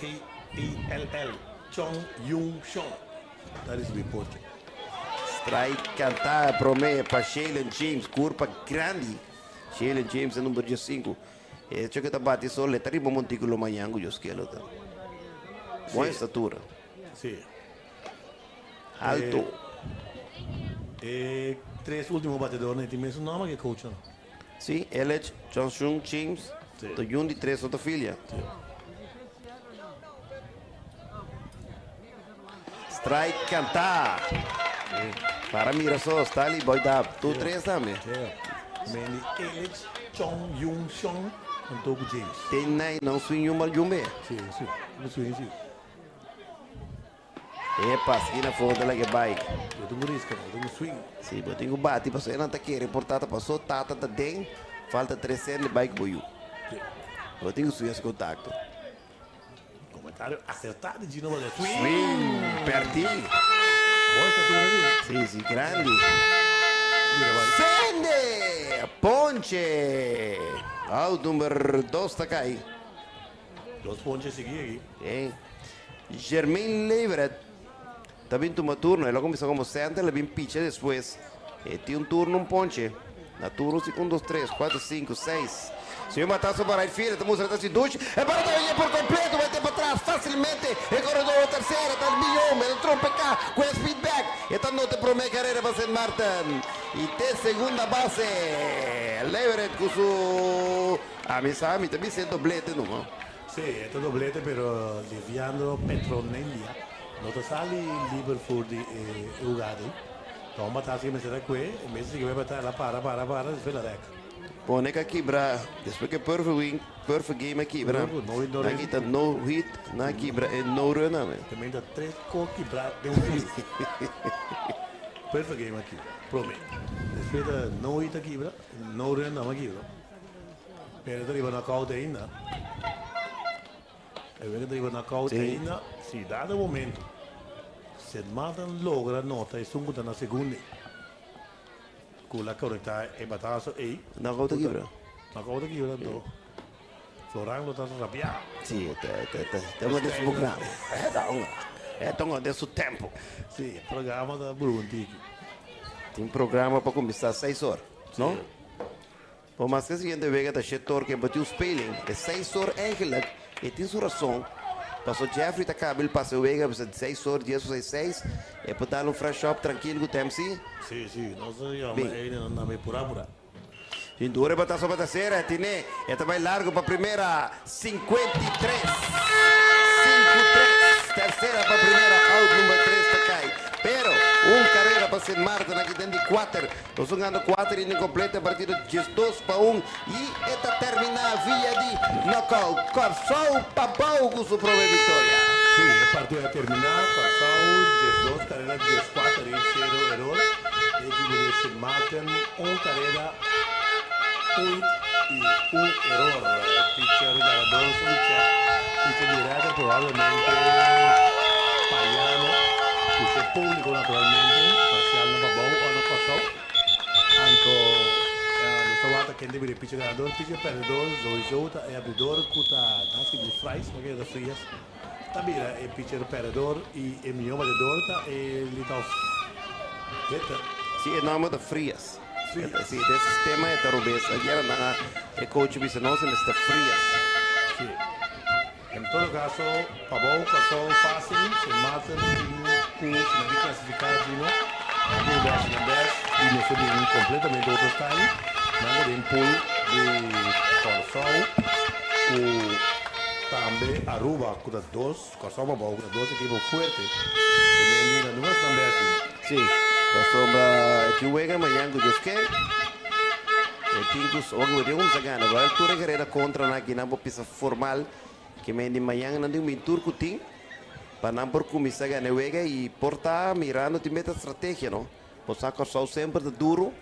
X-Y-R-G-E-L-L, Chong Yung Shong ta risibí pocho. Strike kantá promé pa Shaylen James, kurpa grandi. Shaylen James e number diesinku. E hecho ku ta bati sol e ta riba montíkulo mañan ku Dios kier lo ta. Bon estatura. Sí. Alto. E tres ultimo batedornan e tin mesun nomber ku e coachnan. Sí, Elech, Johnson, James, ta yun di tres no ta filia. Strike kantá. Para mira so, Stanley, boy dap. Tur tres tambe. Manny Elech, Chong Yun Shong, anto ku James. Ten nai nan swing yun bal yun be. Sí, sí. Swing sí. Epa, skina foto la ke bai. Bo tin ku riska, bo tin ku swing. Si, bo tin ku bati pasobra e nan ta kere por tata paso tata ta den, falta tres sende bai ku bo yu. Bo tin ku swing hasi kontakto. Komentario asertá di Gino Valdez. Swing! Swing! Pèrdí. Bon estatura di. Si, si, grandi. Mira bai. Sende! Ponche! Out number dos ta kai. Dos ponche sigui aki. Bien. Jermaine Leverett ta bin tuma turno. El a kuminsá komo center, el a bin picha despues. E tin un turno, un ponche. Na turno si un, dos, tres, kuater, sinku, seis. Si un bataso pa right field, e ta mustra ta si dushi. E bala ta baña por kompleto, bai te patras fásilmente. E koredor wa tersera ta Guillaume, el a trompeká ku e speed back. E ta nota e promé karera pa Sint Maarten. I te segunda base. Leverett ku su Ami sa, mi ta bisa e doblete numa. Sí, e ta doblete pero Liviandro Petronelia no ta sali liber for di e hugada ei. Ta un batasa ke mester a kue, en bes di sigui bai bataya el a para, para, para, despues el a rek. Pone ka kibra, despues ke perfect win, perfect game a kibra, No hit, no nan run. kita no hit, nan a kibra e no run tambe. Te menta tres ko kibra den un inning. Perfect game a kibra, prome. Despues ta no hit a kibra, no run tambe a kibra. Pero ta riba knockout ainda. E wega ta riba knockout Sí. ainda. Si dado momento Sint Maarten logra nota esun ku ta na segundo ku la konektá e bataso ei. Knockout ta kibra. Knockout ta kibra anto Floran lo ta rabiá. Sí, ta ta ta ta un de su programa. E ta un e ta un de su tempo. Sí, e programa ta brunti. Tin programa pa kuminsá seis or, no? Por mas ke siguiente wega ta Shetor ken bati un speling, e seis or eigenlijk e tin su rason, paso Jeffrey ta kaba el pasa e wega bisa seis or dies o seis seis, e por dal un fresh up trankil ku tem si. Si, si, nos ta yama Bin. eynan nan tambe pura pura. Sin dura e bataso pa tercera, e tine, e ta bai largo pa primera, 53, sinku tres, tercera pa primera, out number tres ta kai, pero un carrera pa Sint Maarten aki den di kuater. Nos a gana kuater inning kompleto e partido 12 pa un i e ta terminá via di knockout. Kòrsou pa bou ku su promé viktoria. Sí, e partido a terminá, Kòrsou 12 karera 14 rin sero eror. E ekipo di Sint Maarten un karera un hit i un eror. Pitcher ganador su lucha pitcher di rèkòrt probablemente Payano ku su públiko naturalmente. Parcial na Pabou o na Kòrsou. Anto nos ta wak ta ken ta bira e picher ganador. Picher perdedor sowieso ta e abridor ku ta Nancy Blue Fries, no ke ta Frias, ta bira e picher perdedor i e mihó batedor ta e leadoff hitter. Si e nòmber ta Frias. Frias. Si den sistema e ta robes. Ayera nan a e coach bisa nos e mester Frias. Si. En todo caso, Pabou Kòrsou fácil, Sint Maarten tin ku si nan ke klasifiká Gino, nan tin ku hasi nan bèst i nos ta bin kompletamente otro style. Nan ta den pool di Kòrsou ku tambe Aruba ku ta dos, Kòrsou Pabou ku ta dos ekipo fuerte e men di nan no hasi nan bèst Gino. Sí, pasobra e tin wega mañan ku Dios ke, e tin ku, oke bo tin kumsa gana, pero tur e karera kontra nan aki nan por pisa formal ke men di mañan nan tin un bin tur ku tin pa nan por kuminsá gana e wega i por ta mirando tin meta strategia no. Bo sa Kòrsou semper ta duru,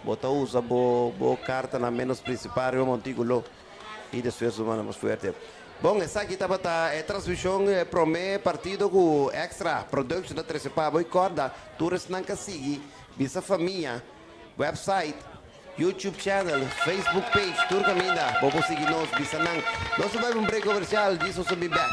bo ta usa bo bo kartanan ménos prinsipal riba Montíkulo i despues bo manda mas fuerte. Bon esaki tabata e transmishon e promé partido ku Extra Production ta trese pa bo i kòrda tur esnan ka sigui bisa famia Website, YouTube channel, Facebook page, tur caminda bo por sigui nos, bisa nan. Nos ta bai pa un break comercial, djis nos ta bin bek.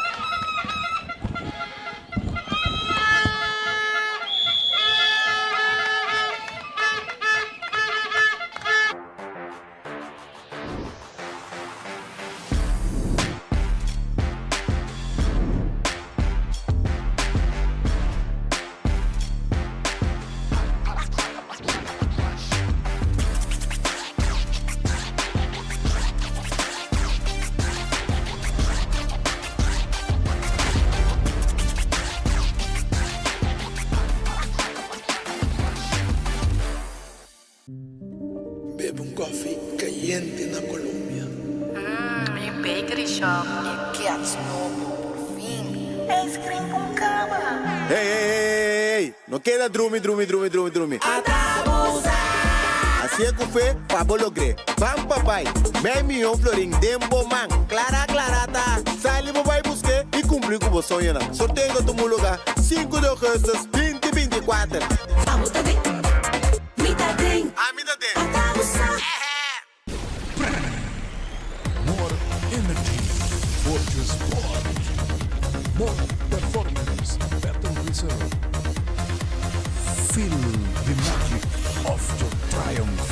Bebe un koffie kayente na Colombia. Mmm, mi bakery shop. E kets nobo, por fin. Ice cream con caba. Hey hey hey hey No keda drumi drumi drumi drumi drumi Ata bo sa! Hacié cu fe pa bo logr'é Ban pa bai Mei miyon florin den bo man Clara clara ta Sali bo bai busk'é y cumpli cu bo soñonan Sorteo ta tuma lugar sinku di augustus binti 24. Abo ta den. Mi ta den. Ami ta den. Ata bo sa. More energy for your sport. More performance, better result. Feel the magic of your triumph.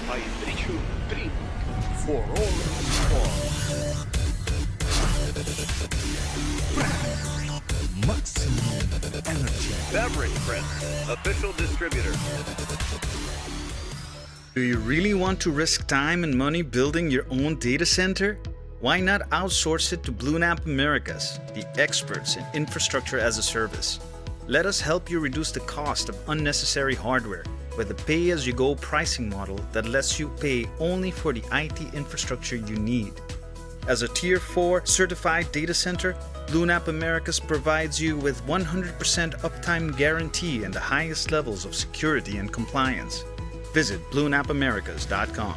Hydration Drink. For all sport. Maximum energy. Beverage Print, official distributor. Do you really want to risk time and money building your own data center? Why not outsource it to BlueNap Americas, the experts in infrastructure as a service? Let us help you reduce the cost of unnecessary hardware with a pay as you go pricing model that lets you pay only for the IT infrastructure you need. As a Tier 4 certified data center, BlueNap Americas provides you with 100% uptime guarantee and the highest levels of security and compliance. Visit bluenapamericas.com.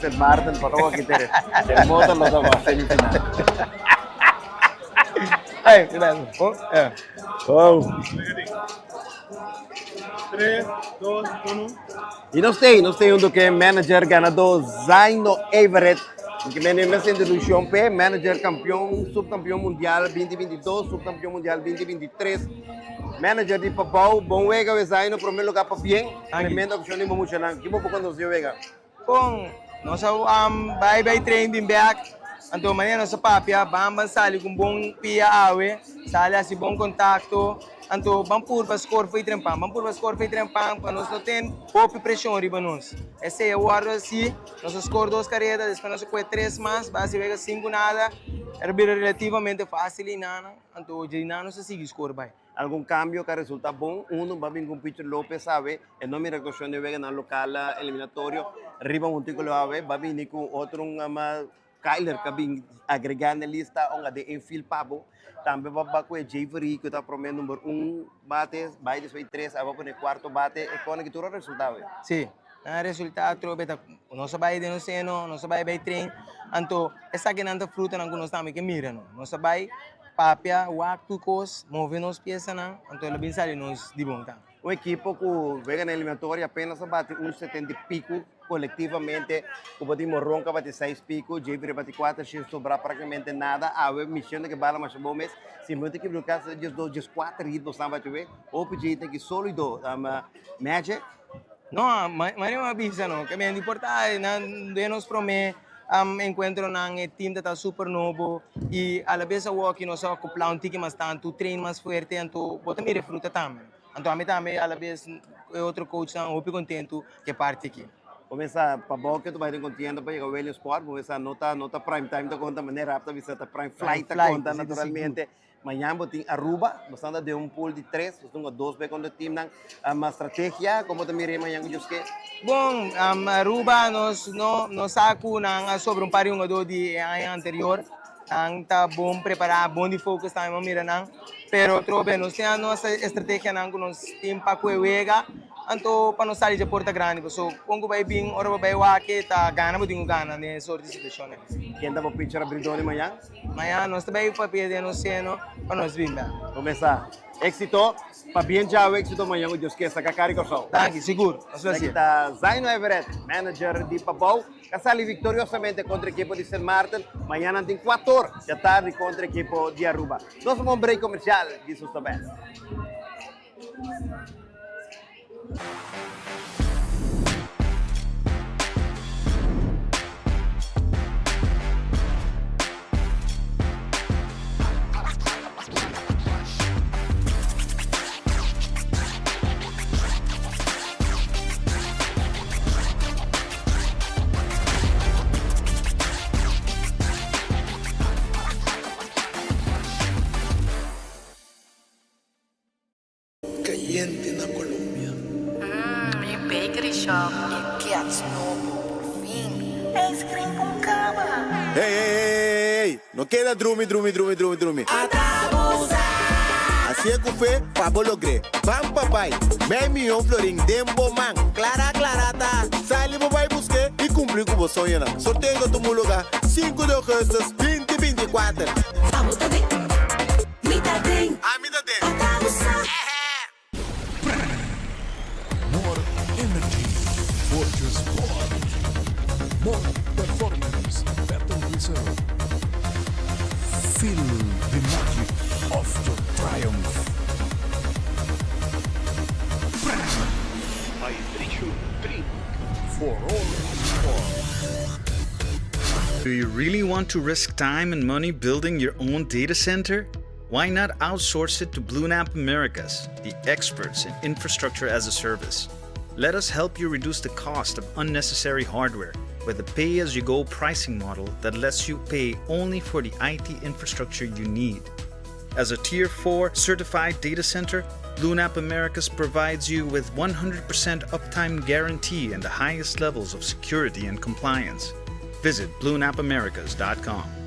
Sint Maarten pa ta aki tere. Hermosa lo ta semifinal. Hey, oh, eh. Oh. 3, 2, 1. I nos tin, nos tin hunto ku manager ganadó Zaino Everett. Ku mene mes introduccion pe manager campeón, subcampeón mundial 2022, subcampeón mundial 2023. Manager di Pabao, bon wega we Zaino, primer lugar pabien. Tremendo accion di muchanan. Ki bo por conta nos wega? Bon, nos a um, bai bai train bin back. Anto manera nos a papia, ban ban sali ku bon pia awe, sali hasi bon kontakto. Anto ban purba score fo'i trempan, ban purba score fo'i trempan pa nos no ten hopi preshon riba nos. Esei a wòrdu hasi, nos a score dos kareda, despues nos a kue tres mas, basi wega sinku nada. Era bira relativamente fásil einan, anto dje einan nos a sigui score bai. Algun cambio cu a resulta bon, uno ba bin cu Peter Lopez awe, e no mira actuacion di weganan local eliminatorio riba monticulo awe, ba bini cu otro un ama Kyler cu a bin agrega na e lista un a den infield pa bo, tambe ba ba cu e Jay cu ta prome number un bate, bay despues di tres a ba pone cuarto bate, e cona ki tur a resulta awe. Si, nan a resulta atrobe ta nos a bay den nos seno, nos a bay bay train, anto esakinan ta frutanan cu nos tambe ke mira no, nos a bay Papia, wak tur kos, move nos piesanan, anto lo bin sali nos di bon tambe. Un ekipo ku wega na eliminatoria apenas a bati un setenta i piku kolektivamente, ku bo tin Moronka bati seis piku, Jeffery bati kuater, sin sobra praktikamente nada. Awe mision ta ke bala masha bon mes, si mi no ta ekiboká ta dies dos, dies kuater hit nos nan bati awe, hopi dje ta ki solido. Magic. No, manera mi a bisa no, ke men di por ta nan den nos prome encuentronan e team ta ta super nobo y alabes awor ki nos a acopla un tiki mas tanto, train mas fuerte, anto bo ta mira e fruta tambe. Anto ami tambe alabes e otro coachnan hopi contento ke parti aki. Bo mester pa bo ke tu bai den contienda pa yega Williamsport, bo mester no ta no ta prime time ta conta manera rap ta bisa ta prime flight ta conta naturalmente. Mañan bo tin Aruba, bo sta den un pool di tres, bo ta dos be kontra teamnan. Um, strategia, como ta mira mañan ku Joske? Bon, um, Aruba nos no no sa ku nan a sobra un par di hungadó di e aña anterior. Nan ta bon prepará, bon di focus tambe bo mira nan. Pero trobe nos tin nos estrategianan ku nos tin pa ku e wega, anto pa nos sali dje porta grandi. Paso kon ku bai bin ora bo bai wak ta gana bo tin ku gana den e sort di situashonnan. Ken ta bo pitcher abridó di mañan? Mañana nos ta bay papia den nos seno pa nos binda. Comesa. Exito. Pabien djawe exito mañan cu Dios kier saca cari Corsou. Danki, sigur. Nos lo Esaki hacié. ta Zaino Everett, manager di Pabou, ca sali victoriosamente contra ekipo di Sint Maarten. Mañan nan tin cuator dja tardi contra ekipo di Aruba. Nos ta un break comercial di Susto Best. Cayente na Colombia. Mmm, mi bakery shop e gets nobo, por fin! Ice cream con cama! Hey, hey, hey, hey, no keda drumi, drumi, drumi, drumi, drumi. Ata bo sa! Hacié cu fe pa bo logr'é. Ban pa bai. Mei miyon florin den bo man. Clara, clara ta. Sali bo bai busk'é y cumpli cu bo soñonan. Sorteo ta tuma lugar sinku di augustus 2024. Abo ta den. Mi ta den. Ami ta den. Ata bo sa. More energy for your sport. More performance, better result. Feel the magic of your triumph. Hydration drink for all sports. Do you really want to risk time and money building your own data center? Why not outsource it to BlueNap Americas, the experts in infrastructure as a service? Let us help you reduce the cost of unnecessary hardware with a pay as you go pricing model that lets you pay only for the IT infrastructure you need. As a Tier 4 certified data center, BlueNap Americas provides you with 100% uptime guarantee and the highest levels of security and compliance. Visit bluenapamericas.com.